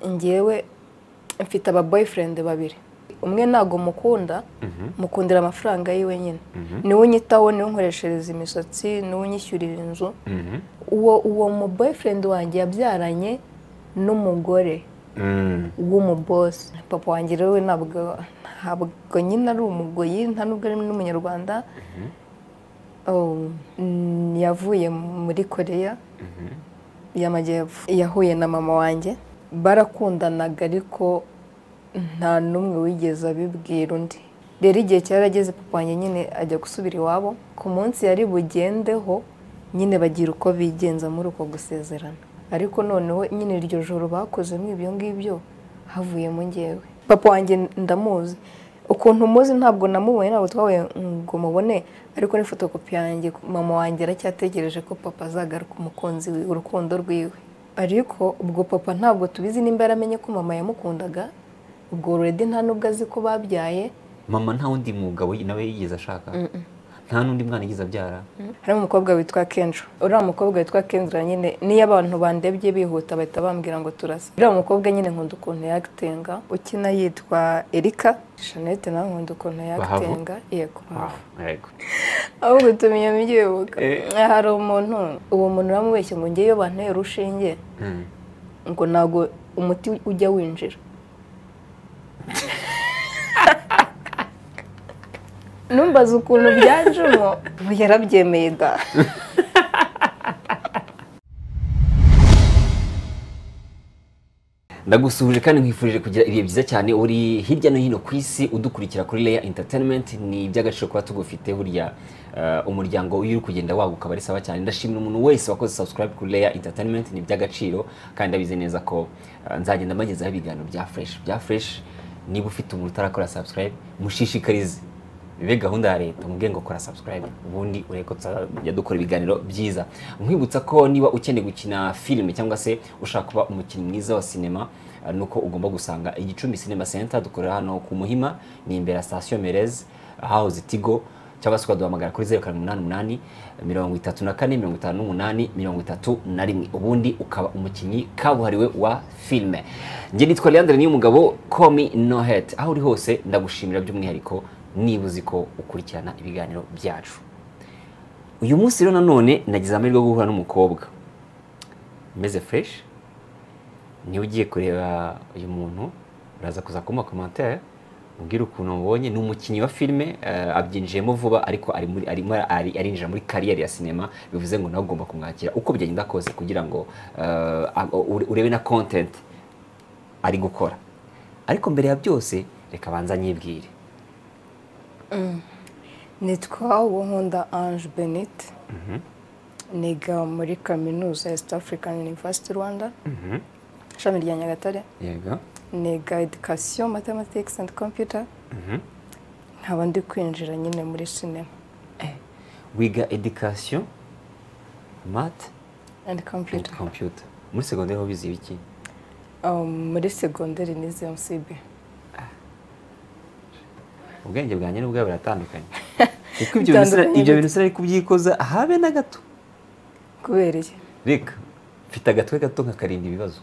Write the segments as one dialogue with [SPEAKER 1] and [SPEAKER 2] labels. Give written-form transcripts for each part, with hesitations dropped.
[SPEAKER 1] Ngewe mfite aba boyfriend babiri. Umwe ntago mukunda, mukundira amafaranga yiwe nyine. Niwe unyitaho, niwe unkoreshereza imisatsi, niwe unyishyurira inzu. Uwo mu boyfriend wanjye yabyaranye n'umugore w'umuboss. Papa wanjye rero ntabwo nyine ari umugoyi, nta nubwo ari n'umunyarwanda. Yavuye muri Korea y'Amajyepfo, yahuye na mama wanjye, barakundanaga ariko nta n'umwe wigeze abibwira undi. Rero igihe cyarageze papa wanjye nyine ajya gusubira iwabo, ku munsi yari bugendeho nyine bagira uko bigenza muri uko gusezerana. Ariko noneho nyine iryo joro bakozemo ibyo ngibyo havuyemo ngewe. Papa wanjye ndamuzi, ukuntu muzi ntabwo namubonye, ntabwo twahuye ngo mubone, ariko ni fotokopi yanjye. Mama wanjye aracyategereje ko papa azagaruka umukunzi we, urukundo rwiwe. Ariko ubwo papa ntabwo tubizi nimba yaramenye ko mama yamukundaga, ubwo already nta nubwo azi ko babyaye.
[SPEAKER 2] Mama nta wundi mugabo nawe yigeze ashaka? Nta n'undi mwana yigeze abyara?
[SPEAKER 1] Harimo umukobwa witwa Kendra. Uriya mukobwa witwa Kendra nyine niyo abantu bandebye bihuta bahita bambwira ngo turasa. Uriya mukobwa nyine nkunda ukuntu yakitinga, ukina yitwa Erika. Jeanette nawe nkunda ukuntu yakitinga. Yego.
[SPEAKER 2] Yego.
[SPEAKER 1] Ahubwo tumenya mbyibuka. Hari umuntu, uwo muntu bamubeshye ngo ngeyo banteye urushinge ngo ntago umuti ujya winjira. Numbaza ukuntu byanjemo, yarabyemeye da.
[SPEAKER 2] Ndagusuhuje kandi nkwifurije kugira ibihe byiza cyane uri hirya no hino ku isi udukurikira kuri Leya Entertainment. Ni iby'agaciro kuba tugufite burya, umuryango uri kugenda waguka bari sawa cyane. Ndashimira umuntu wese wakoze subscribe kuri Leya Entertainment, ni iby'agaciro kandi ndabizi neza ko nzagenda mbagezaho ibiganiro bya fresh bya fresh. Niba ufite umuntu utarakora subscribe, mushishikarize bibe gahunda ya leta, mubwiye ngo kora subscribe ubundi ureko tuzajya dukora ibiganiro byiza. Nkwibutsa ko niba ukeneye gukina filime cyangwa se ushaka kuba umukinnyi mwiza wa sinema, nuko ugomba gusanga Igicumbi Cinema Center. Dukorera hano ku Muhima, ni imbere ya station Merez ahahoze Tigo, cyangwa se ukaduhamagara kuri 0788 34 58 31, ubundi ukaba umukinnyi kabuhariwe wa filime. Njye nitwa Leandre Niyomugabo, call me no hate. Aho uri hose ndagushimira by'umwihariko niba uzi ko ukurikirana ibiganiro byacu. Uyu munsi rero nanone nagize amahirwe yo guhura n'umukobwa meze fresh. Niba ugiye kureba uyu muntu uraza kuza kuma commentaire ubwira ukuntu mubonye. Ni umukinnyi wa filime, abyinjiyemo vuba ariko arinjira muri kariyeri ya sinema, bivuze ngo nawe ugomba kumwakira uko byagenda kose kugira ngo urebe na content ari gukora. Ariko mbere ya byose reka banza nyibwire.
[SPEAKER 1] Nitwa Uwonkunda Ange Benite, niga muri kaminuza ya East African University Rwanda, ishami rya Nyagatare.
[SPEAKER 2] Yego.
[SPEAKER 1] Niga Education, Mathematics and Computer. Nkaba ndi kwinjira nyine muri sinema.
[SPEAKER 2] Wiga Education, Math
[SPEAKER 1] and Computer.
[SPEAKER 2] And Computer. Muri secondaire ho bize ibiki?
[SPEAKER 1] Muri secondaire nize MCB.
[SPEAKER 2] Ubwenge bwanjye n'ubwawe buratandukanye. Kuko ibyo bintu sinari kubyikoza habe na gato.
[SPEAKER 1] Kubera iki?
[SPEAKER 2] Reka mfite agatwe gato nkakarinda ibibazo.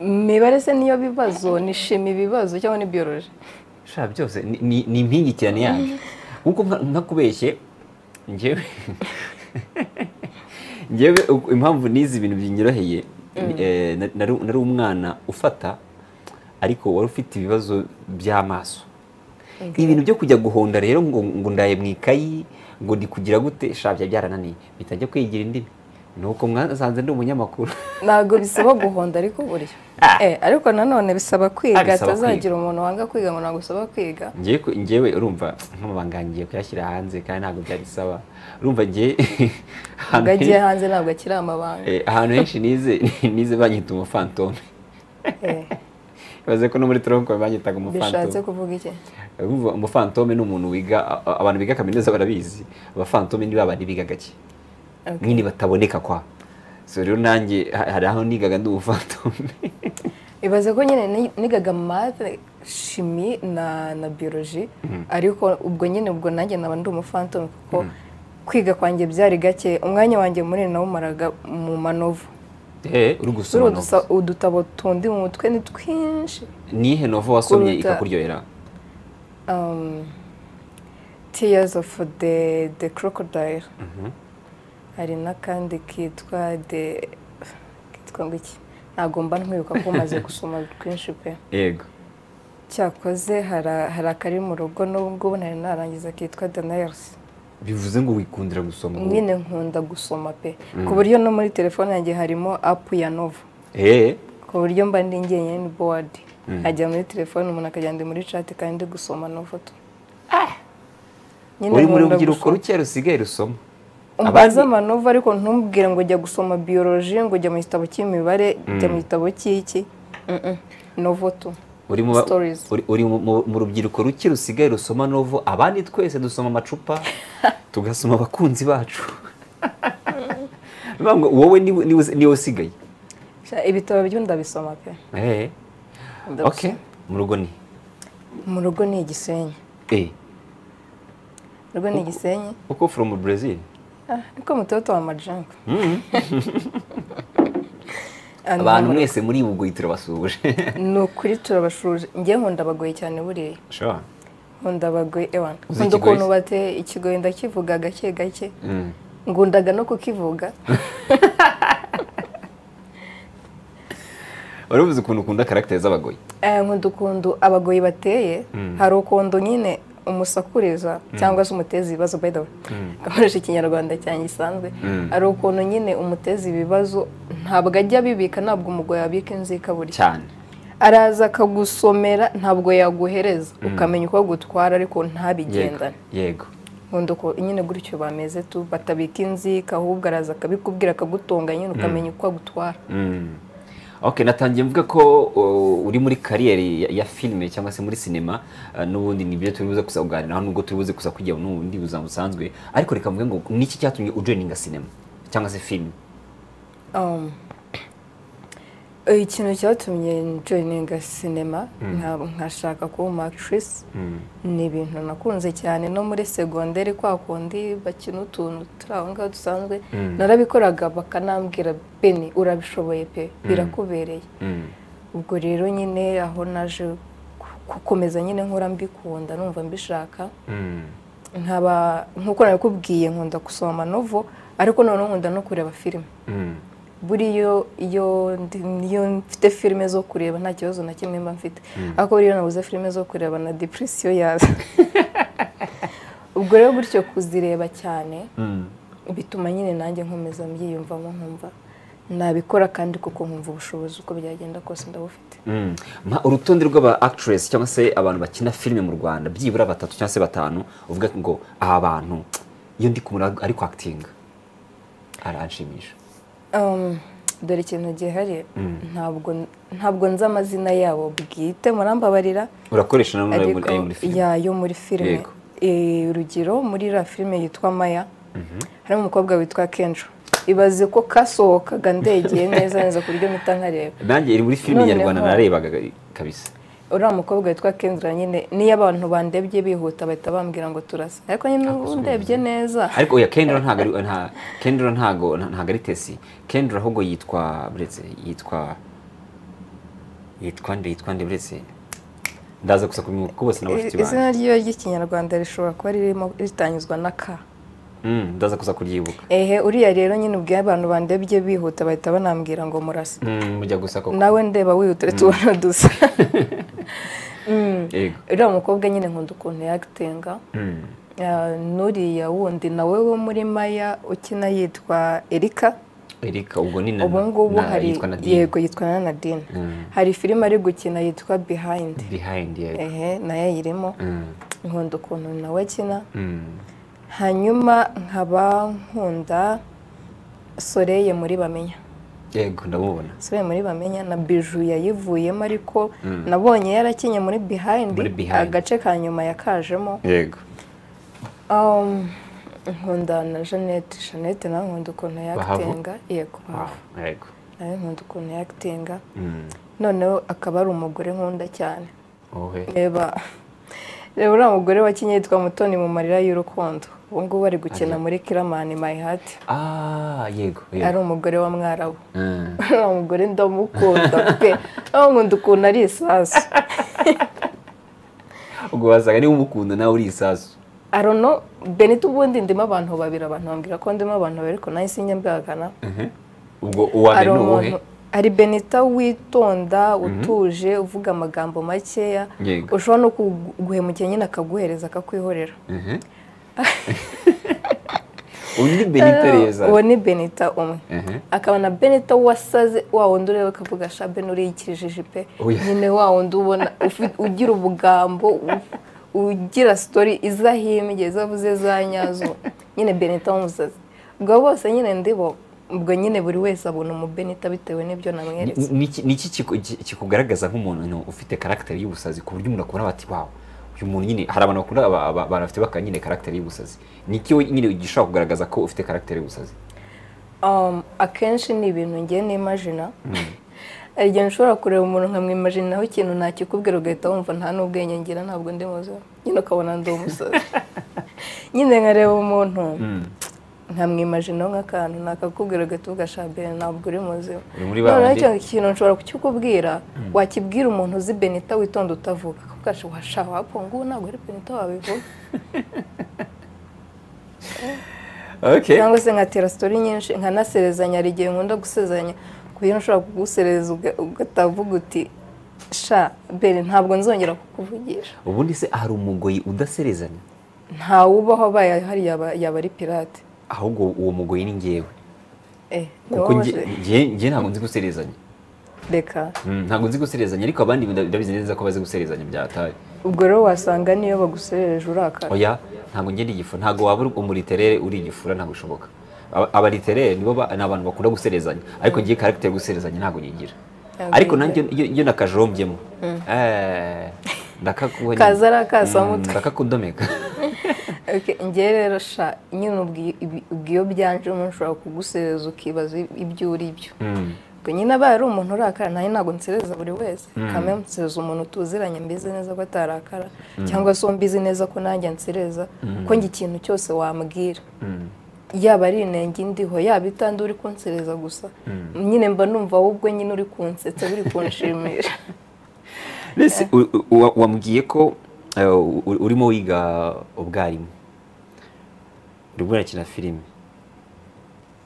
[SPEAKER 1] Mibare se niyo bibazo, ni shimi ibibazo cyangwa ni biology?
[SPEAKER 2] Sha byose ni impingikirane yabyo. Kuko nkakubeshye njyewe impamvu nize ibintu binyoroheye, nari umwana ufata ariko wari ufite ibibazo by'amaso. Ibintu byo kujya guhonda rero ngo ndaye mu ikayi ngo ndi kugira gute, sha byarananiye bitajya kwigira indimi. Nuko mwasanze ndi umunyamakuru.
[SPEAKER 1] Ntabwo bisaba guhonda ariko buryo. Ariko nanone bisaba kwiga, tazagira umuntu wanga kwiga ngo ntabwo bisaba kwiga.
[SPEAKER 2] Ngewe urumva nk'amabanga ngiye kuyashyira hanze kandi ntabwo byari bisaba. Urumva ngiye
[SPEAKER 1] agiye hanze ntabwo akiri amabanga.
[SPEAKER 2] Ahantu henshi nize banyita umufantome. Baze ko no muri tronko banyitaga umufantome.
[SPEAKER 1] Bishatse kuvuga iki?
[SPEAKER 2] Umufantome ni umuntu wiga, abantu biga kaminuza barabizi. Abafantome ni babandi biga gake. Nyine bataboneka kwa. So rero nanjye hari aho nigaga ndi umufantome.
[SPEAKER 1] Ibaze ko nyine nigaga math, chimie na biology, ariko ubwo nyine ubwo nanjye naba ndi umufantome kuko kwiga kwanjye byari gake. Umwanya wanjye munini nawumaraga mu manovu.
[SPEAKER 2] Uri gusoma
[SPEAKER 1] novel. Udutabo tundi mu mutwe ni twinshi.
[SPEAKER 2] Nihe novel wasomye ikakuryohera?
[SPEAKER 1] Tears of the Crocodile. Hari n'akandi kitwa the kitwa ngo iki? Ntabwo mba ntwibuka ko maze gusoma twinshi pe.
[SPEAKER 2] Yego.
[SPEAKER 1] Cyakoze hari akari mu rugo n'ubwo nari narangiza kitwa The Nurse.
[SPEAKER 2] Bivuze ngo wikundira gusoma?
[SPEAKER 1] Nyine nkunda gusoma pe. Ku buryo no muri telefone yanjye harimo app ya novel. Ku buryo mba ndi njyenyine ni bored. Ajya muri telefone umuntu akajya muri chat kandi gusoma novel.
[SPEAKER 2] Uri muri rubyiruko ruke rusigaye rusoma.
[SPEAKER 1] Umbaza amanova ariko ntumbwire ngo jya gusoma biology, ngo jya mu gitabo cy'imibare, jya mu gitabo cy'iki. Novel tu.
[SPEAKER 2] Uri mu rubyiruko ruke rusigaye rusoma novel, abandi twese dusoma amacupa, tugasoma abakunzi bacu. Ngo wowe ni usigaye.
[SPEAKER 1] Ibitabo byo ndabisoma pe.
[SPEAKER 2] Okay. Mu rugo ni?
[SPEAKER 1] Mu rugo ni Igisenyi. Rugo ni Igisenyi.
[SPEAKER 2] Uko from Brazil?
[SPEAKER 1] Niko mutoto wa majango.
[SPEAKER 2] Abantu mwese muri Bugoyi turabasuhuje.
[SPEAKER 1] Ni ukuri turabashuje. Njye nkunda abagoyi cyane buriya.
[SPEAKER 2] Sure.
[SPEAKER 1] Nkunda abagoyi ewana. Nkunda ukuntu bate ikigoyi ndakivuga gake gake. Ngundaga no kukivuga.
[SPEAKER 2] Wari uzi ukuntu ukunda character z'abagoyi?
[SPEAKER 1] Nkunda ukuntu abagoyi bateye. Hari ukuntu nyine umusakuriza cyangwa se umuteza ibibazo, by the way. Gakoresha ikinyarwanda cyanjye gisanzwe. Ari ukuntu nyine umuteza ibibazo ntabwo ajya bibika, ntabwo umugoyi abika inzika buri
[SPEAKER 2] cyane.
[SPEAKER 1] Araza akagusomera ntabwo yaguhereza, ukamenya uko gutwara ariko ntabigendane.
[SPEAKER 2] Yego.
[SPEAKER 1] Nkunda uko nyine gutyo bameze tu, batabika inzika ahubwo araza akabikubwira akagutonga nyine ukamenya uko agutwara.
[SPEAKER 2] Okay, natangiye mvuga ko uri muri kariyeri ya filime cyangwa se muri sinema, n'ubundi nibyo turi buze kuzaganira nubwo turi buze kuza kujya n'ubundi buzima busanzwe, ariko reka mvuge ngo niki cyatumye ujoininga sinema cyangwa se filime?
[SPEAKER 1] Ikintu cyatumye joininga sinema nkashaka kuba umu actress ni ibintu nakunze cyane no muri segonderi kwa kundi bakina utuntu turi aho ngaho dusanzwe, narabikoraga bakanambwira Beni urabishoboye pe, birakubereye. Ubwo rero nyine aho naje gukomeza nyine nkora mbikunda numva mbishaka, nkaba nkuko nabikubwiye nkunda gusoma novel ariko noneho nkunda no kureba filime. Buriyo iyo mfite filime zo kureba nta kibazo na kimwe mba mfite, ariko buriyo nabuze filime zo kureba na depression yaza. Ubwo rero gutyo kuzireba cyane bituma nyine nanjye nkomeza mbyiyumvamo nkumva nabikora kandi kuko nkumva ubushobozi uko byagenda kose ndabufite.
[SPEAKER 2] Urutonde rw'aba actress cyangwa se abantu bakina filime mu Rwanda byibura batatu cyangwa se batanu uvuga ngo aha bantu iyo ndi kumura ariko acting aranshimisha.
[SPEAKER 1] Dore ikintu gihari, ntabwo nzi amazina yabo bwite, murambabarira.
[SPEAKER 2] Urakoresha na muri filime?
[SPEAKER 1] Ya yo muri filime. Urugero muri la filime yitwa Maya harimo umukobwa witwa Kendra. Ibaze ko kasohokaga ndegeye neza neza ku buryo mpita nkareba.
[SPEAKER 2] Nanjye iri muri filime nyarwanda narebaga kabisa.
[SPEAKER 1] Uriya mukobwa witwa Kendra nyine niyo abantu bandebye bihuta bahita bambwira ngo turasa, ariko nyine undebye neza.
[SPEAKER 2] Ariko oya Kendra ntago ari nta Kendra ntago ari Tesi. Kendra ahubwo yitwa buretse yitwa nde buretse ndaza gusa kumenya ko bose n'abafite
[SPEAKER 1] ibanga. Izina ryiwe ry'ikinyarwanda rishobora kuba ririmo ritanyuzwa na K.
[SPEAKER 2] Ndaza kuza kuryibuka.
[SPEAKER 1] Uriya rero nyine ubwiye abantu bandebye bihuta bahita banambwira ngo murasa.
[SPEAKER 2] Mujya gusa koko.
[SPEAKER 1] Nawe ndeba wihuta tubona dusa. Uriya mukobwa nyine nkunda ukuntu yakitinga. Nuriya wundi nawe wo muri Maya ukina yitwa Erika.
[SPEAKER 2] Erika ubwo ni na
[SPEAKER 1] yitwa Nadine. Yego yitwa na Nadine. Hari filime ari gukina yitwa Behind.
[SPEAKER 2] Behind yego.
[SPEAKER 1] Naye yirimo. Nkunda ukuntu nawe akina. Hanyuma nkaba nkunda Soreye muri Bamenya.
[SPEAKER 2] Yego ndamubona.
[SPEAKER 1] Soreye muri Bamenya na Bijou yayivuyemo ariko nabonye yarakinye muri Behind, agace ka nyuma yakajemo.
[SPEAKER 2] Yego.
[SPEAKER 1] Nkunda na Jeannette, Jeannette nawe nkunda ukuntu yakitinga. Yego.
[SPEAKER 2] Yego.
[SPEAKER 1] Nawe nkunda ukuntu yakitinga. Noneho akaba ari umugore nkunda cyane. Reba uriya mugore wakinye yitwa Mutoni mu Marira y'Urukundo. Ubu ngubu ari gukina muri Kiramani My Heart.
[SPEAKER 2] Yego.
[SPEAKER 1] Ari umugore wa Mwarabu. Umugore ndamukunda pe. Nkunda ukuntu ari isasu.
[SPEAKER 2] Ubwo wasaga niba umukunda nawe uri isasu.
[SPEAKER 1] I don't know, Benita ubundi ndimo abantu babiri, abantu bambwira ko ndimo abantu babiri ariko nayo sinjya mbihakana.
[SPEAKER 2] Ubwo uwa mbere ni uwuhe?
[SPEAKER 1] Ari Benita witonda, utuje, uvuga amagambo makeya, ushobora no kuguhemukira nyine akaguhereza akakwihorera.
[SPEAKER 2] Undi Benita reza.
[SPEAKER 1] Uwo ni Benita umwe. Akaba na Benita wasaze wa wundi ureba ukavuga sha Ben uriyikirije pe. Nyine wa wundi ubona ugira ubugambo, ugira story izahimbye zavuze za nyazo. Nyine Benita w'umusazi. Ubwo bose nyine ndibo, ubwo nyine buri wese abona umu Benita bitewe n'ibyo namweretse.
[SPEAKER 2] Niki kikugaragaza nk'umuntu ufite character y'ubusazi ku buryo umuntu akubona bati wow, uyu muntu nyine hari abantu bakunda abantu bafite baka nyine character y'ubusazi. Niki nyine gishobora kugaragaza ko ufite character y'ubusazi?
[SPEAKER 1] Akenshi ni ibintu ngiye n'imagina. Hari igihe nshobora kureba umuntu nkamwimaginaho ikintu ntakikubwira ugahita wumva nta n'ubwenge ngira, ntabwo ndi muzima. Nyine ukabona ndi umusazi. Nyine nkareba umuntu nkamwimaginaho nk'akantu nakakubwira ugahita uvuga sha Ben ntabwo uri muzima. Noneho icyo kintu nshobora kukikubwira, wakibwira umuntu uzi Benita witonda utavuga, akavuga sha washa wapo ngubu ntabwo ari Benita wabivuga. Cyangwa se nkatera story nyinshi nkanaserezanya, hari igihe nkunda gusezeranya kuburyo nshobora kugusereza ugatavuga uti sha Ben ntabwo nzongera kukuvugisha.
[SPEAKER 2] Ubundi se hari umugoyi udaserezanya?
[SPEAKER 1] Ntawubaho abaye hari yaba ari pirate.
[SPEAKER 2] Ahubwo uwo mugoyi ni ngewe. Kuko nge ntabwo nzi guserezanya.
[SPEAKER 1] Reka.
[SPEAKER 2] Ntabwo nzi guserezanya ariko abandi ndabizi neza ko bazi guserezanya byataye.
[SPEAKER 1] Ubwo rero wasanga niyo bagusereje urakara.
[SPEAKER 2] Oya, ntabwo nge ndi igifu, ntabwo waba umuriterere uri igifura, ntabwo bishoboka. Abariterere nibo ni abantu bakunda guserezanya, ariko ngiye character yo guserezanya ntabwo nyigira. Ariko nanjye iyo nakajombyemo. Ndakakuha.
[SPEAKER 1] Kazara kasamutwe.
[SPEAKER 2] Ndakakudomeka.
[SPEAKER 1] Okay, ngiye rero sha nyine ubwiyo byanje umuntu ushobora kugusereza ukibaza ibyo uri byo. Ubwo nyine abaye ari umuntu urakara, nayo ntabwo nsereza buri wese. Kamwe nsereza umuntu tuziranye mbizi neza ko atarakara, cyangwa se mbizi neza ko nanjye nsereza, ko ngi ikintu cyose wambwira. Yaba ari inenge ndiho, yaba itandi uri kunsereza gusa. Nyine mba numva ahubwo nyine uri kunsetsa biri kunshimisha.
[SPEAKER 2] Mbese wambwiye ko urimo wiga ubwarimu, urimo urakina filime,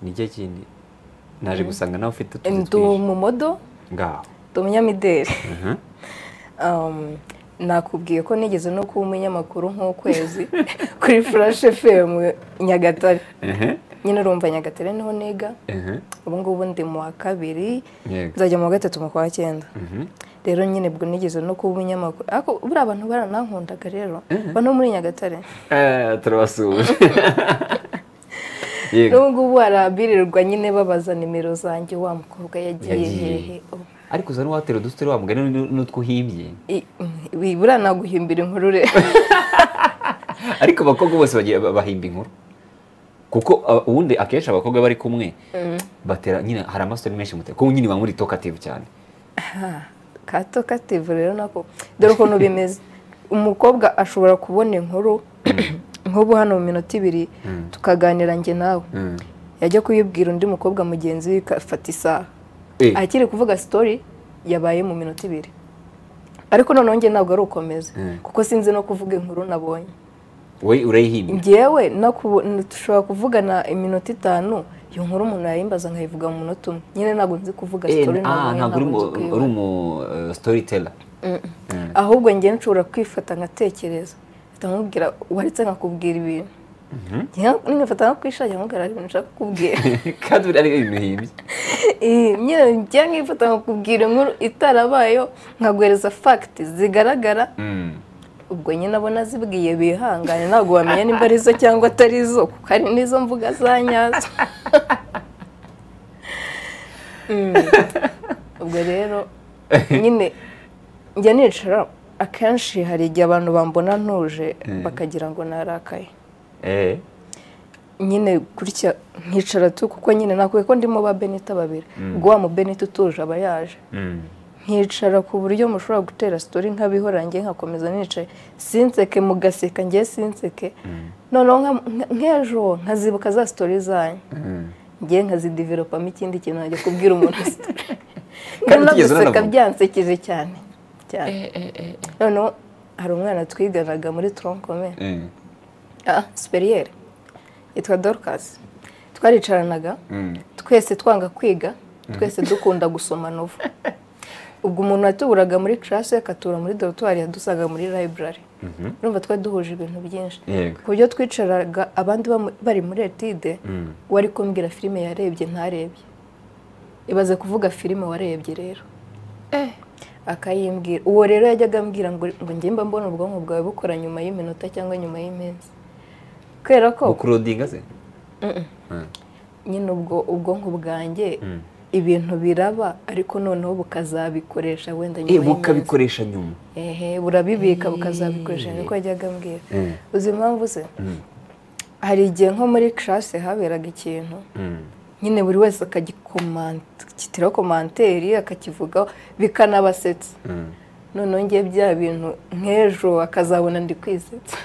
[SPEAKER 2] nijye kindi naje gusanga nawe ufite utuzi
[SPEAKER 1] twinshi. Ndi umumodo,
[SPEAKER 2] ngaho
[SPEAKER 1] ndi umunyamideli. Nakubwiye ko nigeze no kuba umunyamakuru nk'ukwezi kuri Flash FM Nyagatare. Nyine urumva Nyagatare niho niga. Ubu ngubu ndi mu wa 2, nzajya mu wa 3 mu kwa 9. Rero nyine bwo nigeze no kuba umunyamakuru. Ariko buri abantu baranankundaga rero. Bano muri Nyagatare.
[SPEAKER 2] Turabasuhuje.
[SPEAKER 1] Yego. N'ubu barabirirwa nyine babaza nimero zanjye wa mukobwa yagiye hehe.
[SPEAKER 2] Ariko uza n'uwatera udusiteri wa mugani n'utwo uhimbye.
[SPEAKER 1] Buriya naguhimbira inkuru rero.
[SPEAKER 2] Ariko abakobwa bose bahimba inkuru. Kuko ubundi akenshi abakobwa bari kumwe batera nyine hari amastori menshi mutera. Kuko nyine bamuri talkative cyane.
[SPEAKER 1] Ka talkative rero nako dore ukuntu bimeze. Umukobwa ashobora kubona inkuru nk'ubu hano mu minota 2 tukaganira njye nawe. Yajya kuyibwira undi mukobwa mugenzi we ikafata isaha. Akiri kuvuga story yabaye mu minota 2. Ariko noneho njye ntabwo ari ukomeza kuko sinzi no kuvuga inkuru nabonye.
[SPEAKER 2] We urayihimbira.
[SPEAKER 1] Njyewe dushobora kuvugana iminota 5, iyo nkuru umuntu yayimbaza nkayivuga mu munota umwe. Nyine ntabwo nzi kuvuga story nabonye.
[SPEAKER 2] Ntabwo uri umu storyteller.
[SPEAKER 1] Ahubwo njye nshobora kwifata nkatekereza. Ndamubwira waretse nkakubwira ibintu. Nifata nkakwishakira nkubwira ibintu nshaka kukubwira.
[SPEAKER 2] Kandi ari ibintu himbye.
[SPEAKER 1] Nyine njye nkifata nkakubwira inkuru itarabayeho, nkaguhereza fact zigaragara. Ubwo nyine abona zibwiye bihangane, ntabwo wamenya nimba ari zo cyangwa atari zo, kuko hari n'izo mvuga za nyazo. Ubwo rero nyine njya nicara akenshi hari igihe abantu bambona ntuje bakagira ngo narakaye. Nyine gutya nkicara tu kuko nyine nakuye ko ndimo ba Benita babiri. Ubwo wa mu Benita utuje aba yaje. Nkicara ku buryo mushobora gutera story nkabihora ngiye nkakomeza nicaye sinseke mugaseka ngiye sinseke. Noneho nk'ejo nkazibuka za story zanyu ngiye nkazidevelopamo ikindi kintu najya kubwira umuntu story.
[SPEAKER 2] Kandi
[SPEAKER 1] guseka byansekeje cyane cyane. Noneho hari umwana twiganaga muri tronc commun supérieur yitwa Dorcas. Twaricaranaga twese twanga kwiga, twese dukunda gusoma novel. Ubwo umuntu watuburaga muri classe akatura muri dortoir yadusaga muri library. Urumva twari duhuje ibintu byinshi. Ku buryo twicaraga abandi bari muri etide, wari kumbwira filime yarebye ntarebye. Ibaze kuvuga filime warebye rero. Akayimbwira. Uwo rero yajyaga ambwira ngo ngiye mba mbona ubwonko bwawe bukora nyuma y'iminota cyangwa nyuma y'iminsi. Kubera ko
[SPEAKER 2] ukurodinga se?
[SPEAKER 1] Nyine ubwo ubwonko bwanjye ibintu biraba ariko noneho bukazabikoresha wenda nyuma y'iminsi.
[SPEAKER 2] Bukabikoresha nyuma.
[SPEAKER 1] Burabibika bukazabikoresha niko yajyaga ambwira. Uzi impamvu se? Hari igihe nko muri classe haberaga ikintu nyine buri wese akagitiraho komanteri akakivugaho bikanabasetsa. Noneho ngiye bya bintu nk'ejo akazabona ndi kwisetsa.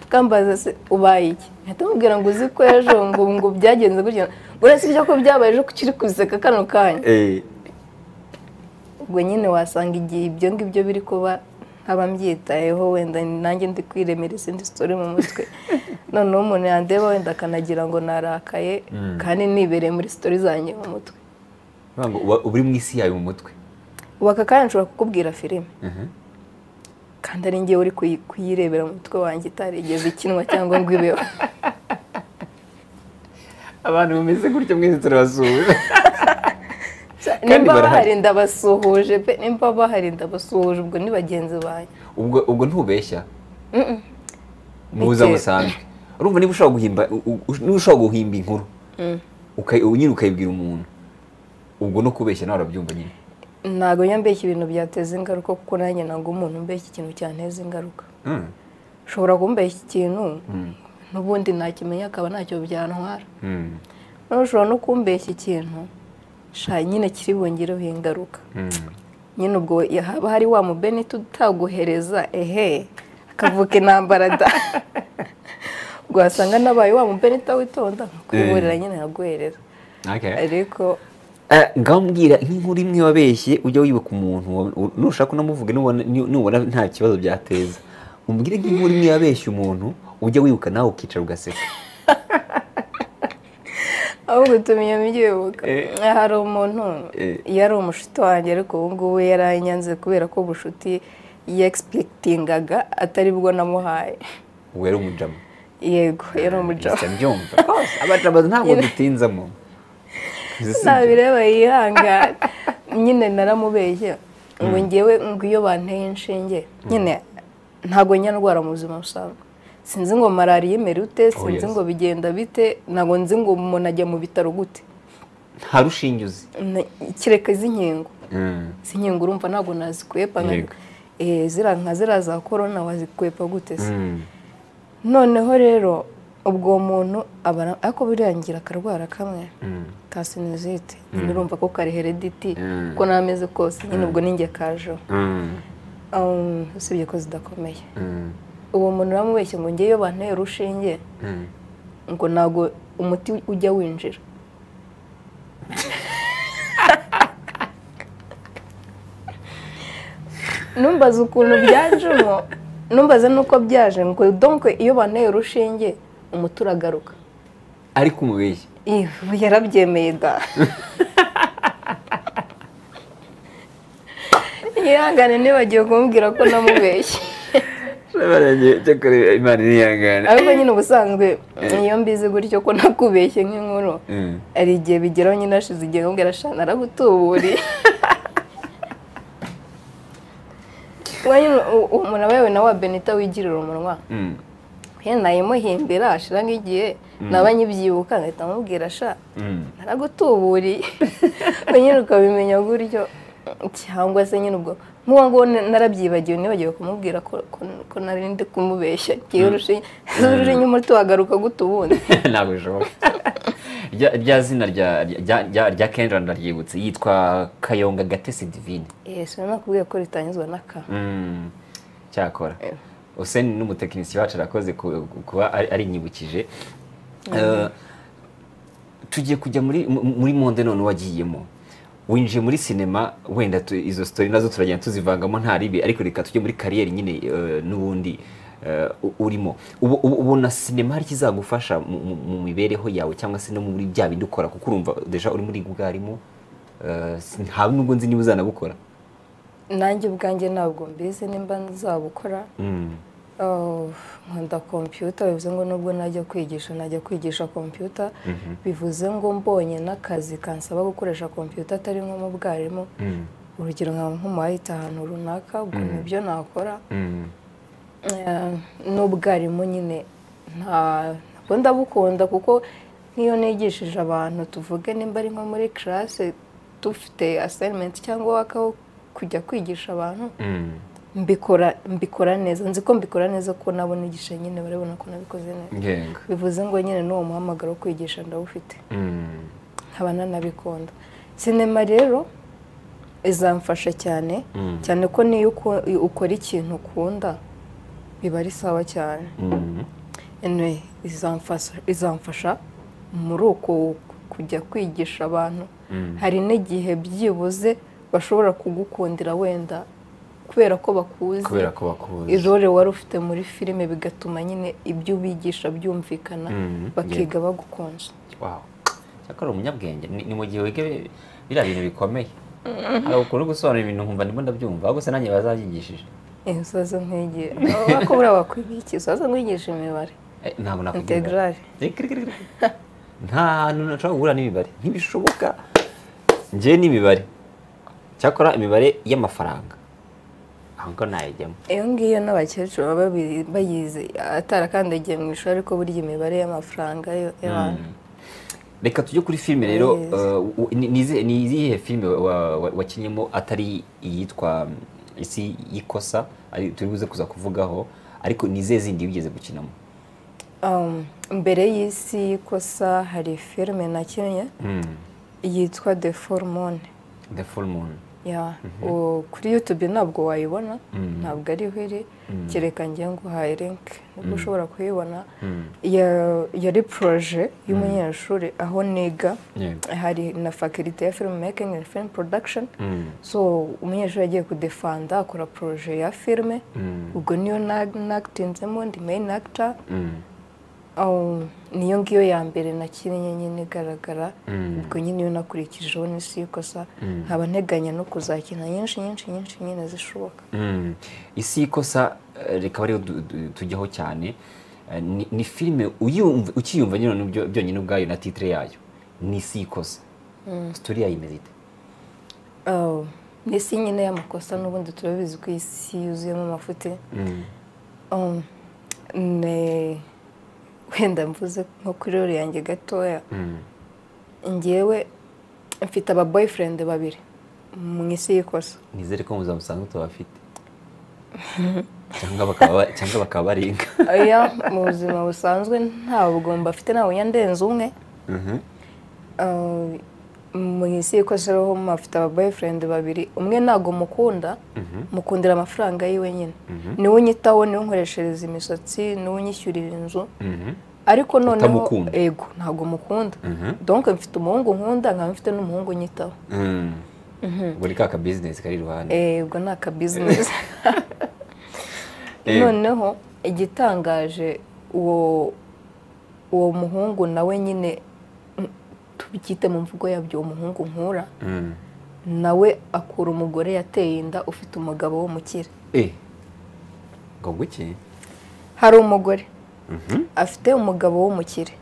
[SPEAKER 1] Kambaza se ubaye iki? Mpita mubwira ngo uzi ko ejo ngo byagenze gutya. Uretse ibyo ko byabaye ejo kukiri kuzeka kano kanya. Ubwo nyine wasanga igihe ibyo ngibyo biri kuba nkaba mbyitayeho wenda nanjye ndi kwiremera izindi story mu mutwe. Noneho umuntu yandeba wenda akanagira ngo narakaye kandi nibereye muri story zanjye mu mutwe.
[SPEAKER 2] Ngo uri mu isi yawe mu mutwe.
[SPEAKER 1] Ubu aka kanya nshobora kukubwira filime. Kandi ari ngiye uri kuyirebera mu mutwe wanjye itarigeze ikinwa cyangwa ngo ibeho.
[SPEAKER 2] Abantu bameze gutya mwese turabasuhuje.
[SPEAKER 1] Nimba bahari ndabasuhuje pe, nimba bahari ndabasuhuje ubwo ni bagenzi banjye.
[SPEAKER 2] Ubwo ntubeshya? Mu buzima busanzwe. Urumva niba ushobora guhimba, niba ushobora guhimba inkuru nyine ukayibwira umuntu, ubwo no kubeshya nawe arabyumva nyine.
[SPEAKER 1] Ntabwo njya mbeshya ibintu byateza ingaruka kuko nanjye ntabwo umuntu mbeshya ikintu cyanteza ingaruka. Ushobora kumbeshya ikintu n'ubundi nakimenya akaba ntacyo byantwara. Noneho ushobora no kumbeshya ikintu sha nyine kiri bungireho ingaruka. Nyine ubwo haba hari wa mubeni tutaguhereza akavuka intambara da. Ubwo wasanga nabaye wa mubeni utawitonda nkakuburira nyine nkaguhereza. Ariko
[SPEAKER 2] ngambwira nk'inkuru imwe wabeshye ujya wibuka umuntu nushaka unamuvuge nubona nta kibazo byateza. Umbwire nk'inkuru imwe wabeshye umuntu ujya wibuka nawe ukicara ugaseka.
[SPEAKER 1] Ahubwo tumenya mbyibuka. Hari umuntu yari umushuti wanjye ariko ubu ngubu yaranyanze kubera ko ubushuti yexpectingaga atari bwo namuhaye.
[SPEAKER 2] Ubu yari umujama.
[SPEAKER 1] Yego, yari umujama.
[SPEAKER 2] Mbyumva. Abajama ntabwo dutinzamo.
[SPEAKER 1] Nabireba yihangana. Nyine naramubeshye ngo ngewe ngo iyo banteye inshinge nyine ntago nyandwara mu buzima busanzwe. Sinzi ngo malariya imera ute, sinzi ngo bigenda bite, ntago nzi ngo umuntu ajya mu bitaro gute.
[SPEAKER 2] Nta rushinge uzi?
[SPEAKER 1] Kereka iz'inkingo. Iz'inkingo urumva ntabwo nazikwepa. Ziriya nka ziriya za corona wazikwepa gute se? Noneho rero ubwo muntu ariko buriya akarwara kamwe ka sinusite, urumva ko kari heredity uko nameze kose nyine ubwo ninjye kajeho. Usibye ko zidakomeye. Uwo muntu uramubeshye ngo ngewe iyo banteye urushinge ngo ntabwo umuti ujya winjira. Numbaze ukuntu byajemo, numbaze nuko byaje ngo donc iyo banteye urushinge umuti uragaruka.
[SPEAKER 2] Ariko umubeshye?
[SPEAKER 1] Yarabyemeye da. Yihangane nibagiwe kumubwira ko namubeshye. Ariko nyine ubusanzwe iyo mbizi gutyo ko nakubeshye nk'inkuru, hari igihe bigeraho nyine hashize igihe nkubwira sha naragutuburiye. Umuntu aba yawe na wa Benita wigirira umunwa. Nayimuhimbira ashira nk'igihe naba nyibyibuka ngahita mubwira sha naragutuburiye. Nyine ukabimenya gutyo. Cyangwa se nyine ubwo nk'uwo nguwo narabyibagiwe, nibagiwe kumubwira ko nari ndi kumubeshya. Ngiye urushinge umuti wagaruka gute ubundi?
[SPEAKER 2] Ntabwo bishoboka. Rya zina rya Kendra ndaryibutse, yitwa Kayonga Gatesi Divine.
[SPEAKER 1] Yes, nakubwiye ko ritangizwa na K.
[SPEAKER 2] Cyakora Hussein n'umutekinisiye wacu arakoze kuba ari nyibukije. Tugiye kujya muri monde none wagiyemo, winjiye muri sinema, wenda izo story nazo turagenda tuzivangamo nta ribi, ariko reka tujye muri kariyeri nyine n'ubundi urimo. Ubona sinema hari ikizagufasha mu mibereho yawe cyangwa se no muri bya bindi ukora, kuko urumva deja uri muri bwarimu, nta nubwo nzi niba uzanabukora.
[SPEAKER 1] Nanjye ubwanjye ntabwo mbizi nimba nzabukora. Nkunda kompiyuta, bivuze ngo nubwo najya kwigisha najya kwigisha kompiyuta, bivuze ngo mbonye n'akazi kansaba gukoresha kompiyuta atari nko mu bwarimu, urugero nk'umuhayita ahantu runaka, ubwo nibyo nakora. N'ubwarimu nyine ntabwo ndabukunda, kuko nk'iyo nigishije abantu, tuvuge nimba ari nko muri classe dufite assignment cyangwa waka kujya kwigisha abantu, mbikora neza, nzi ko mbikora neza ko nabo nigisha nyine barabona ko nabikoze neza. Bivuze ngo nyine n'uwo muhamagaro wo kwigisha ndawufite, nkaba nanabikunda. Sinema rero izamfasha cyane cyane ko niyo ukora ikintu ukunda biba ari sawa cyane. Anyway, izamfasha muri uko kujya kwigisha abantu. Hari n'igihe byibuze bashobora kugukundira wenda kubera ko bakuzi, irore wari ufite muri filime, bigatuma nyine ibyo ubigisha byumvikana, bakiga bagukunze.
[SPEAKER 2] Wow, cyakora umunyabwenge ni mu gihe wiga biriya bintu bikomeye, hari ukuntu gusobanura ibintu nkumva ndimo ndabyumva, ahubwo se nanjye bazanyigishije.
[SPEAKER 1] Uzaze nkwigira ko buriya wakwiga iki? Uzaze nkwigisha imibare.
[SPEAKER 2] Ntabwo nakwiga imibare. Nta hantu nashobora guhura n'imibare, ntibishoboka. Njye n'imibare, cyakora imibare y'amafaranga ahubwo nayijyamo.
[SPEAKER 1] Iyo ngiyo n'abakecuru baba bayizi atarakandagiye mu ishuri, ariko burya imibare y'amafaranga y'abantu.
[SPEAKER 2] Reka tujye kuri filime rero. Ni izihe filime wakinnyemo atari iyitwa Isi y'Ikosa turi buze kuza kuvugaho, ariko ni izihe zindi wigeze gukinamo?
[SPEAKER 1] Mbere y'Isi y'Ikosa hari filime nakinnye yitwa The Full Moon.
[SPEAKER 2] The Full Moon.
[SPEAKER 1] Ya, kuri YouTube ntabwo wayibona, ntabwo ariho iri, kereka ngiye nguhaye link nibwo ushobora kuyibona. Yari projet y'umunyeshuri aho niga, hari na faculty ya film making and film production. So umunyeshuri agiye kudefanda akora projet ya filme, ubwo niyo nakitinzemo, ndi main actor. Niyo ngiyo ya mbere nakinnye nyine igaragara, ubwo nyine iyo nakurikijeho n'Isi y'Ikosa, nkaba nteganya no kuzakina nyinshi nyinshi nyinshi nyine zishoboka.
[SPEAKER 2] Isi y'Ikosa reka ariyo tujyaho cyane. Ni filime ukiyumva nyine byonyine ubwayo na titre yayo ni Isi y'Ikosa. Story yayo imeze ite?
[SPEAKER 1] Ni isi nyine y'amakosa, n'ubundi turabizi ko isi yuzuyemo amafuti. Wenda mvuze nko kuri role yanjye gatoya, ngewe mfite aba boyfriend babiri mu Isi y'Ikosa.
[SPEAKER 2] Nizere ko muzamusanga tubafite cyangwa bakaba baringa.
[SPEAKER 1] Oya, mu buzima busanzwe ntabwo mbafite, ntabwo nyandenze umwe. Mu Isi y'Ikosa rero mfite aba boyfriend babiri, umwe ntabwo mukunda, mukundira amafaranga yiwe nyine, niwe unyitaho, niwe unkoreshereza imisatsi, niwe unyishyurira inzu, ariko noneho ego ntabwo mukunda. Donc mfite umuhungu nkunda, nkaba mfite n'umuhungu unyitaho.
[SPEAKER 2] Ubwo ni ka business kari iruhande.
[SPEAKER 1] Ubwo ni aka business. Noneho igitangaje uwo muhungu nawe nyine, tubyite mu mvugo yabyo, umuhungu nkura nawe akura umugore yateye inda ufite umugabo w'umukire.
[SPEAKER 2] Ngo guki?
[SPEAKER 1] Hari umugore afite umugabo w'umukire.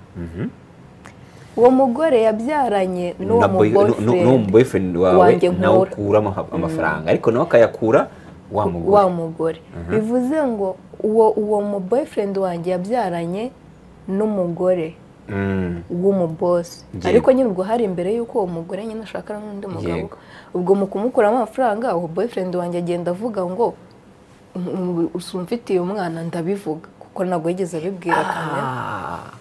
[SPEAKER 1] Uwo mugore yabyaranye n'uwo
[SPEAKER 2] boyfriend wawe, nawe ukura amafaranga, ariko nawe akayakura wa
[SPEAKER 1] mugore. Bivuze ngo uwo mu boyfriend wanjye yabyaranye n'umugore W'umubosi. Ariko nyine ubwo hari imbere y'uko uwo mugore nyine ashakana n'undi mugabo. Ubwo mu kumukuramo amafaranga, uwo boyfriend wanjye agenda avuga ngo usumfitiye umwana ndabivuga, kuko ntabwo yigeze abibwira kamera.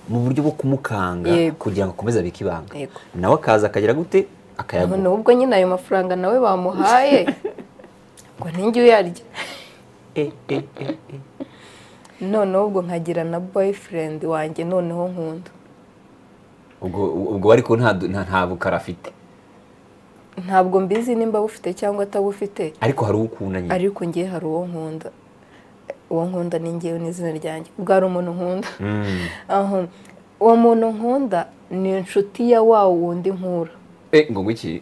[SPEAKER 2] Mu buryo bwo kumukanga kugira ngo akomeze abike ibanga. Nawe akaza akagira gute akayaguha.
[SPEAKER 1] None ubwo nyine ayo mafaranga nawe bamuhaye ngo ninjye uyarya. None ubwo nkagira na boyfriend wanjye noneho nkunda.
[SPEAKER 2] Ubwo ariko nta bukara afite.
[SPEAKER 1] Ntabwo mbizi nimba bufite cyangwa atabufite.
[SPEAKER 2] Ariko hari ukunda nyine.
[SPEAKER 1] Ariko ngiye hari uwo nkunda. Uwo nkunda ni ngewe n'izina ryanjye. Ubwo hari umuntu nkunda. Uwo muntu nkunda ni inshuti ya wa wundi nkura.
[SPEAKER 2] Ngo ngwiki.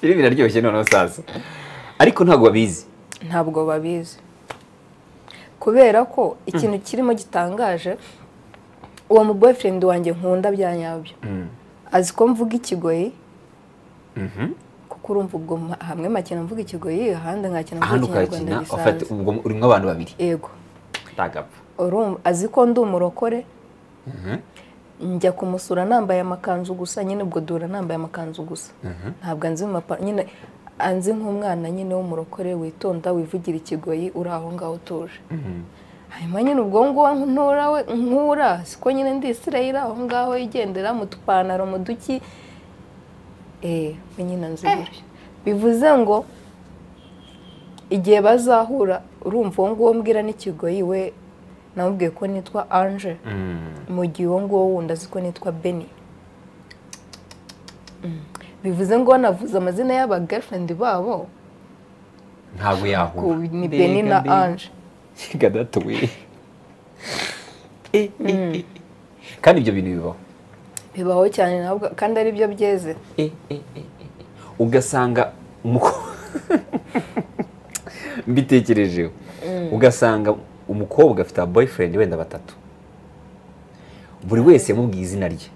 [SPEAKER 2] Filime iraryoshye noneho sasa. Ariko ntabwo babizi.
[SPEAKER 1] Ntabwo babizi. Kubera ko ikintu kirimo gitangaje, uwo mu boyfriend wanjye nkunda bya nyabyo. Azi ko mvuga ikigoyi. Kuko urumva ubwo hamwe makina mvuga ikigoyi, ahandi nkakina mvuga ikinyarwanda gisanzwe.
[SPEAKER 2] Ubwo uri nk'abantu babiri.
[SPEAKER 1] Yego.
[SPEAKER 2] Tagapfa.
[SPEAKER 1] Urumva azi ko ndi umurokore. Njya kumusura nambaye amakanzu gusa, nyine ubwo dura nambaye amakanzu gusa. Ntabwo anzi nyine anzi nk'umwana nyine w'umurokore witonda wivugira ikigoyi uri aho ngaho utuje. Hanyuma nyine ubwo nguwo ntura we nkura siko nyine ndi Israel aho ngaho igendera mu tupantaro mu duki we nyine anzi gutyo. Bivuze ngo igihe bazahura urumva uwo nguwo mbwira n'ikigoyi we namubwiye ko nitwa Ange, mu gihe uwo nguwo wundi azi ko nitwa Benny. Bivuze ngo navuze amazina y'aba girlfriend babo
[SPEAKER 2] ntabwo yahura.
[SPEAKER 1] Ni Benny na Ange.
[SPEAKER 2] Gadatu we. Kandi ibyo bintu bibaho.
[SPEAKER 1] Bibaho cyane ntabwo kandi ari byo byeze.
[SPEAKER 2] Ugasanga mbitekerejeho. Ugasanga umukobwa afite boyfriend wenda batatu. Buri wese yamubwiye izina rye.